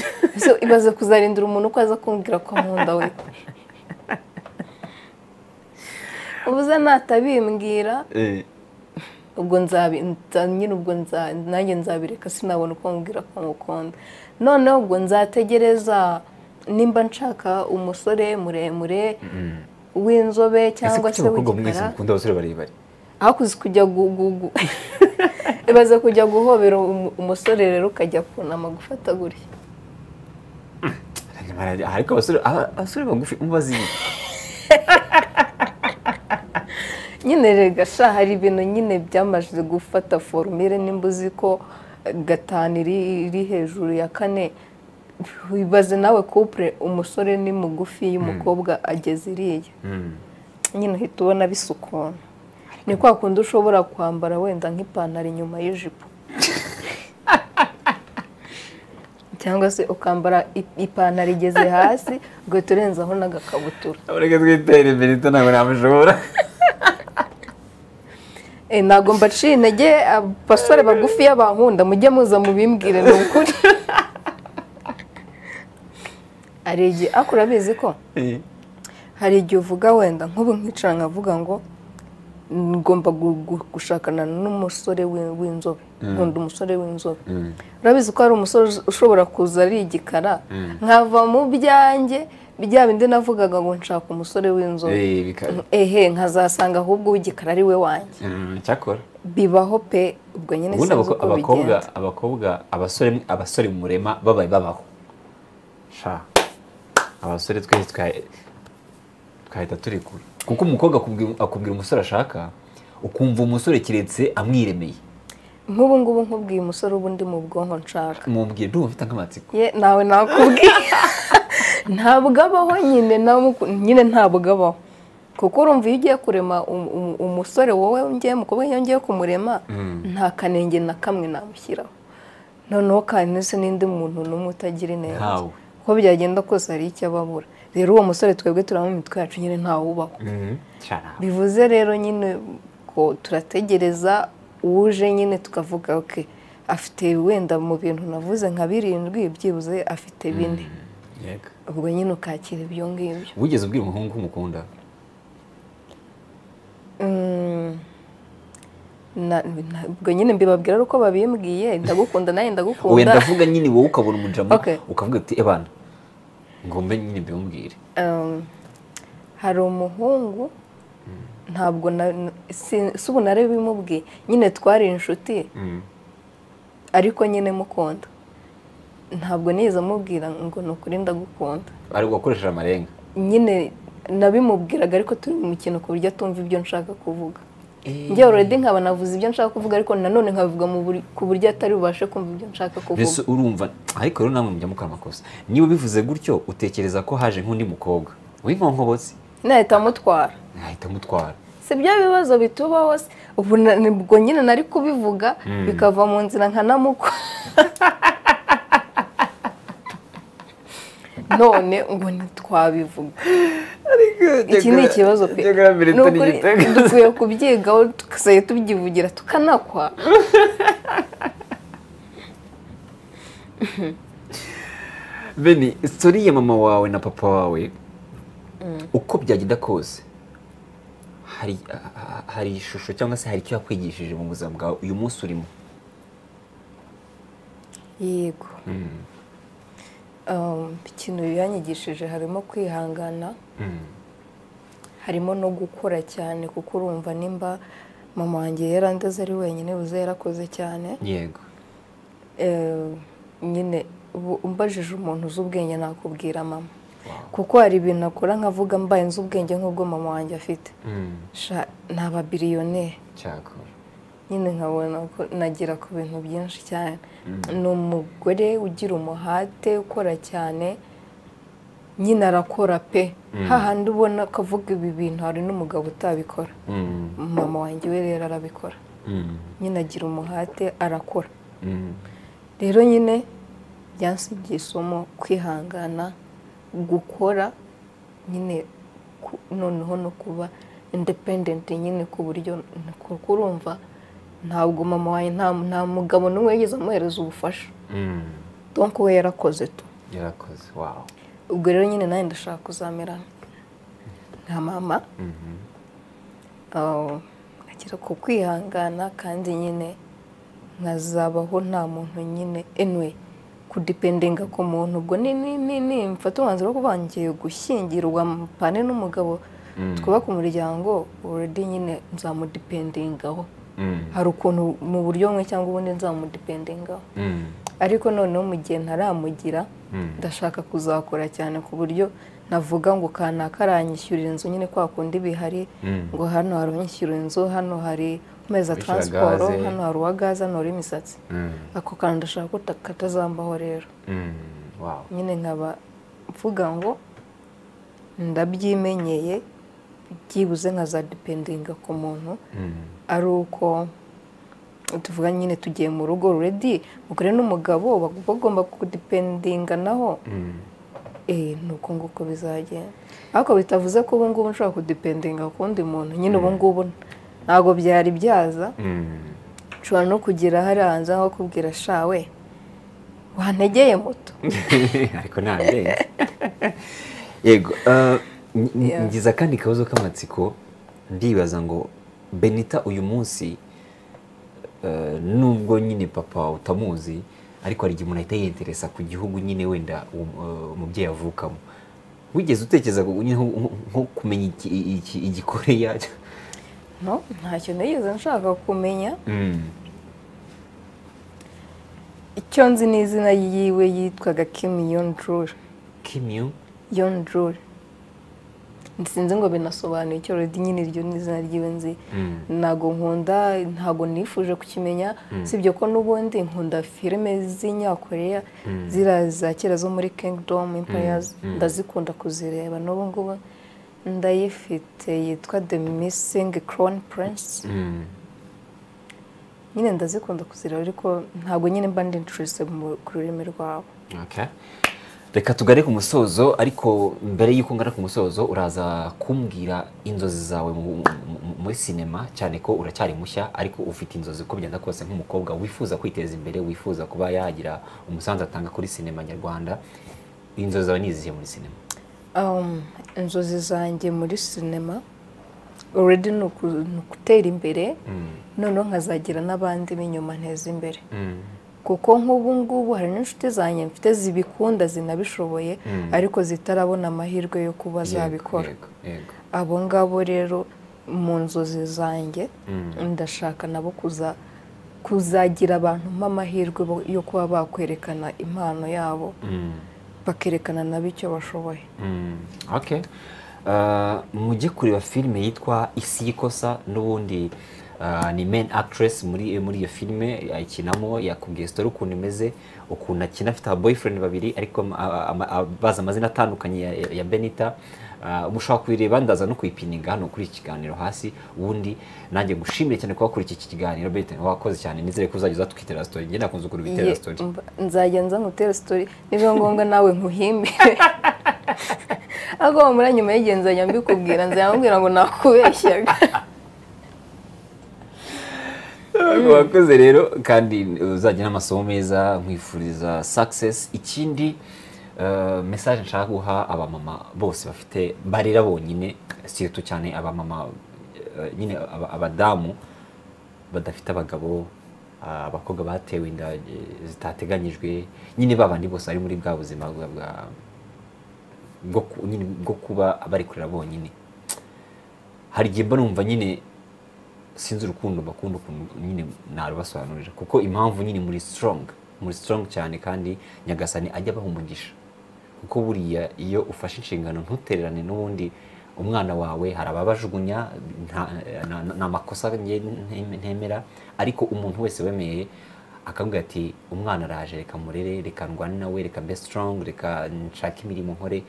[SPEAKER 1] Ibaze kuzarindira umuntu ko aza kumbwira ko ankunda we. Ubuze natabimbwira ubwo nyine ubwo nanjye nzabireka, sinabona uko mubwira ko mukunda. Noneho ubwo nzategereza nimba nshaka umusore muremure w'inzobe cyangwa se w'igikara. Aho kujya ibaze kujya guhobera umusore rero ukajya kunama gufata gutya.
[SPEAKER 2] Ariko abasore bagufi umubazi
[SPEAKER 1] nyine rega sha, hari ibintu nyine byamaze gufata formule. Nimba uzi ko 5 iri hejuru ya 4, ibaze nawe couple umusore ni mugufi y'umukobwa ageze iriya, nyine uhita ubona bisukona. Ni kwa kundi ushobora kwambara wenda nk'ipantaro inyuma y'ijipo, cyangwa se ukambara ipantaro igeze hasi ugahita urenzaho n'agakabutura.
[SPEAKER 2] Reka twitere imbere, ntabwo namushobora.
[SPEAKER 1] Ntabwo mbaciye intege abasore bagufi y'abankunda, mujye muza mubimbwire ni ukuri. Hari igihe ariko urabizi ko hari igihe uvuga wenda nk'ubu nkicara nkavuga ngo ngomba gushakana n'umusore w'inzobe, nkunda umusore w'inzobe. Urabizi ko hari umusore ushobora kuza ari igikara, nkava mu byanjye bya bindi navugaga ngo nshaka umusore w'inzobe, ehe nkazasanga ahubwo w'igikara ari we wanjye.
[SPEAKER 2] Cyakora
[SPEAKER 1] bibaho pe. Ubwo nyine
[SPEAKER 2] sinzi uko bigenda. Abakobwa abasore murema babaye babaho sha, abasore twese twahita turekura, kuko umukobwa akubwira umusore ashaka, ukumva umusore kiretse amwiremeye.
[SPEAKER 1] Nk'ubu ngubu nkubwiye umusore ubu ndi mu bwonko nshaka,
[SPEAKER 2] mubwiye ndumva mfite nk'amatsiko.
[SPEAKER 1] Ye nawe nakubwiye ntabwo abaho nyine, nyine ntabwo abaho, kuko urumva iyo ugiye kurema umusore wowe ngiye mukobwa iyo ngiye kumurema nta kanenge na kamwe namushyiraho. Noneho kandi se n'indi muntu n'umwe utagira inenge, uko byagenda kose hari icyo ababura. Rero uwo musore twebwe turaba mu mitwe yacu nyine ntawubaho. Bivuze rero nyine ko turategereza uje nyine tukavuga okay, afite wenda mu bintu navuze nka 7 byibuze afite 4. Ubwo nyine ukakira ibyo ngibyo.
[SPEAKER 2] Wigeze ubwira umuhungu ko umukunda?
[SPEAKER 1] Ubwo nyine mbibabwira uko babimbwiye, ndagukunda nawe ndagukunda.
[SPEAKER 2] Oya ndavuga nyine wowe ukabona umujama ukavuga ati ebana ngombe nyine mbimubwire.
[SPEAKER 1] Hari umuhungu ntabwo si ubu narabimubwiye nyine, twari inshuti ariko nyine mukunda, ntabwo nigeze amubwira ngo ni ukuri ndagukunda.
[SPEAKER 2] Ariko wakoresheje amarenga?
[SPEAKER 1] Nyine nabimubwiraga ariko turi mu mikino ku buryo atumva ibyo nshaka kuvuga. Njye already nkaba navuze ibyo nshaka kuvuga, ariko nanone nkabivuga ku buryo atari bubashe kumva ibyo nshaka kuvuga.
[SPEAKER 2] Mbese urumva, ariko rero namwe mujya mukora amakosa. Niba ubivuze gutyo utekereza ko haje nk'undi mukobwa w'inkonkobotsi,
[SPEAKER 1] nahita amutwara.
[SPEAKER 2] Nahita amutwara.
[SPEAKER 1] Si byo bibazo bitubaho se? Ubu nibwo nyine nari kubivuga bikava mu nzira nkanamukwa. None ngo ntitwabivuga. Iki ni ikibazo pe. Dukwiye kubyigaho tukazajya tubyivugira tukanakwa.
[SPEAKER 2] Beni, story ya mama wawe na papa wawe uko byagenda kose hari ishusho cyangwa se hari icyo yakwigishije mu buzima bwawe uyu munsi urimo?
[SPEAKER 1] Yego. Ikintu yanyigishije harimo kwihangana, harimo no gukora cyane, kuko urumva nimba mama wanjye yarandeze ari wenyine buze yarakoze cyane.
[SPEAKER 2] Yego.
[SPEAKER 1] Nyine umbajije umuntu uzi ubwenge nakubwira mama, kuko hari ibintu akora nkavuga mbaye nzi ubwenge nk'ubwo mama wanjye afite, naba biliyoneri nyine, nkabona ko nagera ku bintu byinshi cyane. Ni umugore ugira umuhate, ukora cyane nyine, arakora pe, hahandi ubona akavuga ibi bintu hari n'umugabo utabikora. Mama wanjye we rero arabikora nyine, agira umuhate, arakora. Rero nyine byansigiye isomo, kwihangana, gukora nyine, noneho no kuba independent nyine, ku buryo kuko urumva ntabwo mama wanjye nta mugabo n'umwe yigeze amuhereza ubufasha, donc we yarakoze tu.
[SPEAKER 2] Yarakoze, wow.
[SPEAKER 1] Ubwo rero nyine nanjye ndashaka kuzamera nka mama, nkagera ku kwihangana, kandi nyine nkazabaho nta muntu nyine anyway kudependinga ku muntu. Ubwo ni mfata umwanzuro wo kuba ngiye gushyingirwa mpane n'umugabo twubaka umuryango, already nyine nzamudependingaho. Hari ukuntu mu buryo bumwe cyangwa ubundi nzamudependingaho, ariko noneho mu gihe ntaramugira ndashaka kuzakora cyane, ku buryo navuga ngo kanaka aranyishyurira inzu nyine, kwa kundi bihari ngo hano hari unyishyura inzu, hano hari amezi ya transport, hano hari uwa gaze, hano hari imisatsi. Ako kantu ndashaka ko katazambaho rero. Nyine nkaba mvuga ngo ndabyimenyeye, byibuze nkazadependinga ku muntu ari uko tuvuga nyine tugiye mu rugo already, umugore n'umugabo bagomba kudependinga naho. Nuko nguko bizagenda, ariko bitavuze ko ubu ngubu nshobora kudependinga ku wundi muntu nyine. Ubu ngubu ntabwo byari byaza, nshobora no kugera hariya hanze aho kubwira shawe wantegeye moto
[SPEAKER 2] ariko ntabwo. Yego. Ngiza kandi kabazo k'amatsiko, ndibaza ngo Benita uyu munsi, nubwo nyine papa utamuzi, ariko hari igihe umuntu ahita yinteresa ku gihugu nyine wenda umubyeyi avukamo, wigeze utekereza nko kumenya igikoreya?
[SPEAKER 1] No, ntacyo nigeze nshaka kumenya. Icyo nzi ni izina yiwe, yitwaga Kim Yon-jul.
[SPEAKER 2] Kim
[SPEAKER 1] Yon-jul. Sinzi ngo binasobanuye icyo already nyine iryo ni izina ryiwe nzi. Ntago nkunda, ntago nifuje kukimenya, sibyo ko n'ubundi nkunda filime z'inyakoreya zira za kera zo muri Kingdom Empires, ndazikunda kuzireba n'ubu ngubu ndayifite, yitwa The Missing Crown Prince. Nyine ndazikunda kuzireba, ariko ntago nyine mba ndi interested ku rurimi rwabo.
[SPEAKER 2] Okay. Reka tugare ku musozo, ariko mbere y'uko ngana ku musozo uraza kumbwira inzozi zawe muri sinema, cyane ko uracyari mushya ariko ufite inzozi uko bigenda kose nk'umukobwa wifuza kwiteza imbere, wifuza kuba yagira umusanzu atanga kuri sinema nyarwanda. Inzozi zawe ni izihe muri sinema?
[SPEAKER 1] Inzozi zanjye muri sinema already ni ukutera imbere, noneho nkazagira n'abandi b'inyuma nteza imbere. Kuko nk'ubu ngubu hari n'inshuti zanjye mfite zibikunda zinabishoboye, ariko zitarabona amahirwe yo kuba zabikora. Abo ngabo rero mu nzozi zanjye ndashaka nabo kuzagira abantu amahirwe yo kuba bakwerekana impano yabo, bakerekana nabo icyo bashoboye.
[SPEAKER 2] Okay. Mujye kureba filime yitwa Isi y'Ikosa, n'ubundi ni main actress muri iyo filime ayikinamo, yakubwiye story ukuntu imeze, ukuntu akina afite boyfriend babiri ariko baza amazina atandukanye ya Benita. Mushobora kuyireba, ndaza no kuyipininga hano kuri iki kiganiro hasi. Ubundi nanjye gushimire cyane kuba kuri iki kiganiro Benita, wakoze cyane, nizere ko uzajya uzatwitera story. Njye nakunze ukuntu bitera story,
[SPEAKER 1] nzajya nza nkutera story niba ngombwa nawe nkuhimbire. Ariko muri nyuma y'igihe nzajya mbikubwira, nzajya ngo nakubeshyaga.
[SPEAKER 2] Wakoze rero, kandi uzajya n'amasomo meza, nkwifuriza success. Ikindi message nshaka guha abamama bose bafite barera bonyine, surtout cyane abamama nyine abadamu badafite abagabo, Abakobwa batewe inda zitateganyijwe nyine, babandi bose bari muri bwa buzima nyine bwo kuba bari kurera bonyine. Hari igihe mba numva nyine sinzi urukundo bakunda ukuntu nyine narubasobanurira, kuko impamvu nyine muri strong, muri strong cyane, kandi Nyagasani ajya abaha umugisha, kuko buriya iyo ufashe inshingano ntutererane n'ubundi umwana wawe, hari ababajugunya, nta makosa njye ntemera, ariko umuntu wese wemeye akambwira ati umwana araje, reka murere, reka ndwane nawe, reka mbe strong, reka nshake imirimo nkore,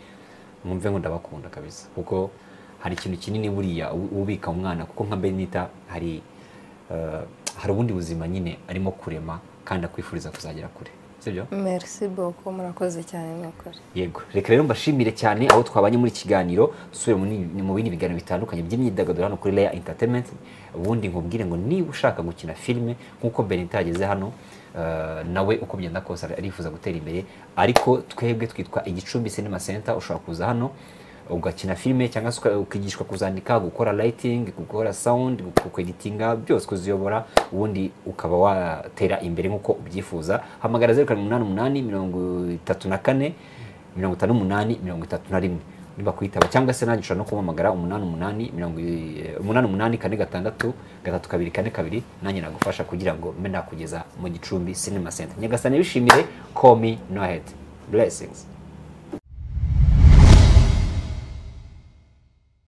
[SPEAKER 2] mwumve ngo ndabakunda kabisa, kuko hari ikintu kinini buriya ubika umwana, kuko nka Benita hari ubundi buzima nyine arimo kurema kandi akwifuriza kuzagera kure, sibyo?
[SPEAKER 1] Merci beaucoup, murakoze cyane nukuri.
[SPEAKER 2] Yego, reka rero mbashimire cyane aho twabanye muri kiganiro, dusubire mu bindi biganiro bitandukanye by'imyidagaduro hano kuri Leya Entertainment. Ubundi nkubwire ngo niba ushaka gukina filime nk'uko Benita yageze hano, nawe uko byenda kose arifuza gutera imbere, ariko twebwe twitwa Igicumbi Cinema Center. Ushobora kuza hano ugakina filime, cyangwa se ukigishwa kuzandika, gukora lighting, gukora sound, kweditinga, byose kuziyobora, ubundi ukaba watera imbere nk'uko ubyifuza. Hamagara 0788 34 58 31 niba kwitaba, cyangwa se nanjye ushobora no kumpamagara 88 88 46 32 42, nanjye nagufasha kugira ngo mbe nakugeza mu Gicumbi Cinema Center. Nyagasani bishimire. Call me no head blessings.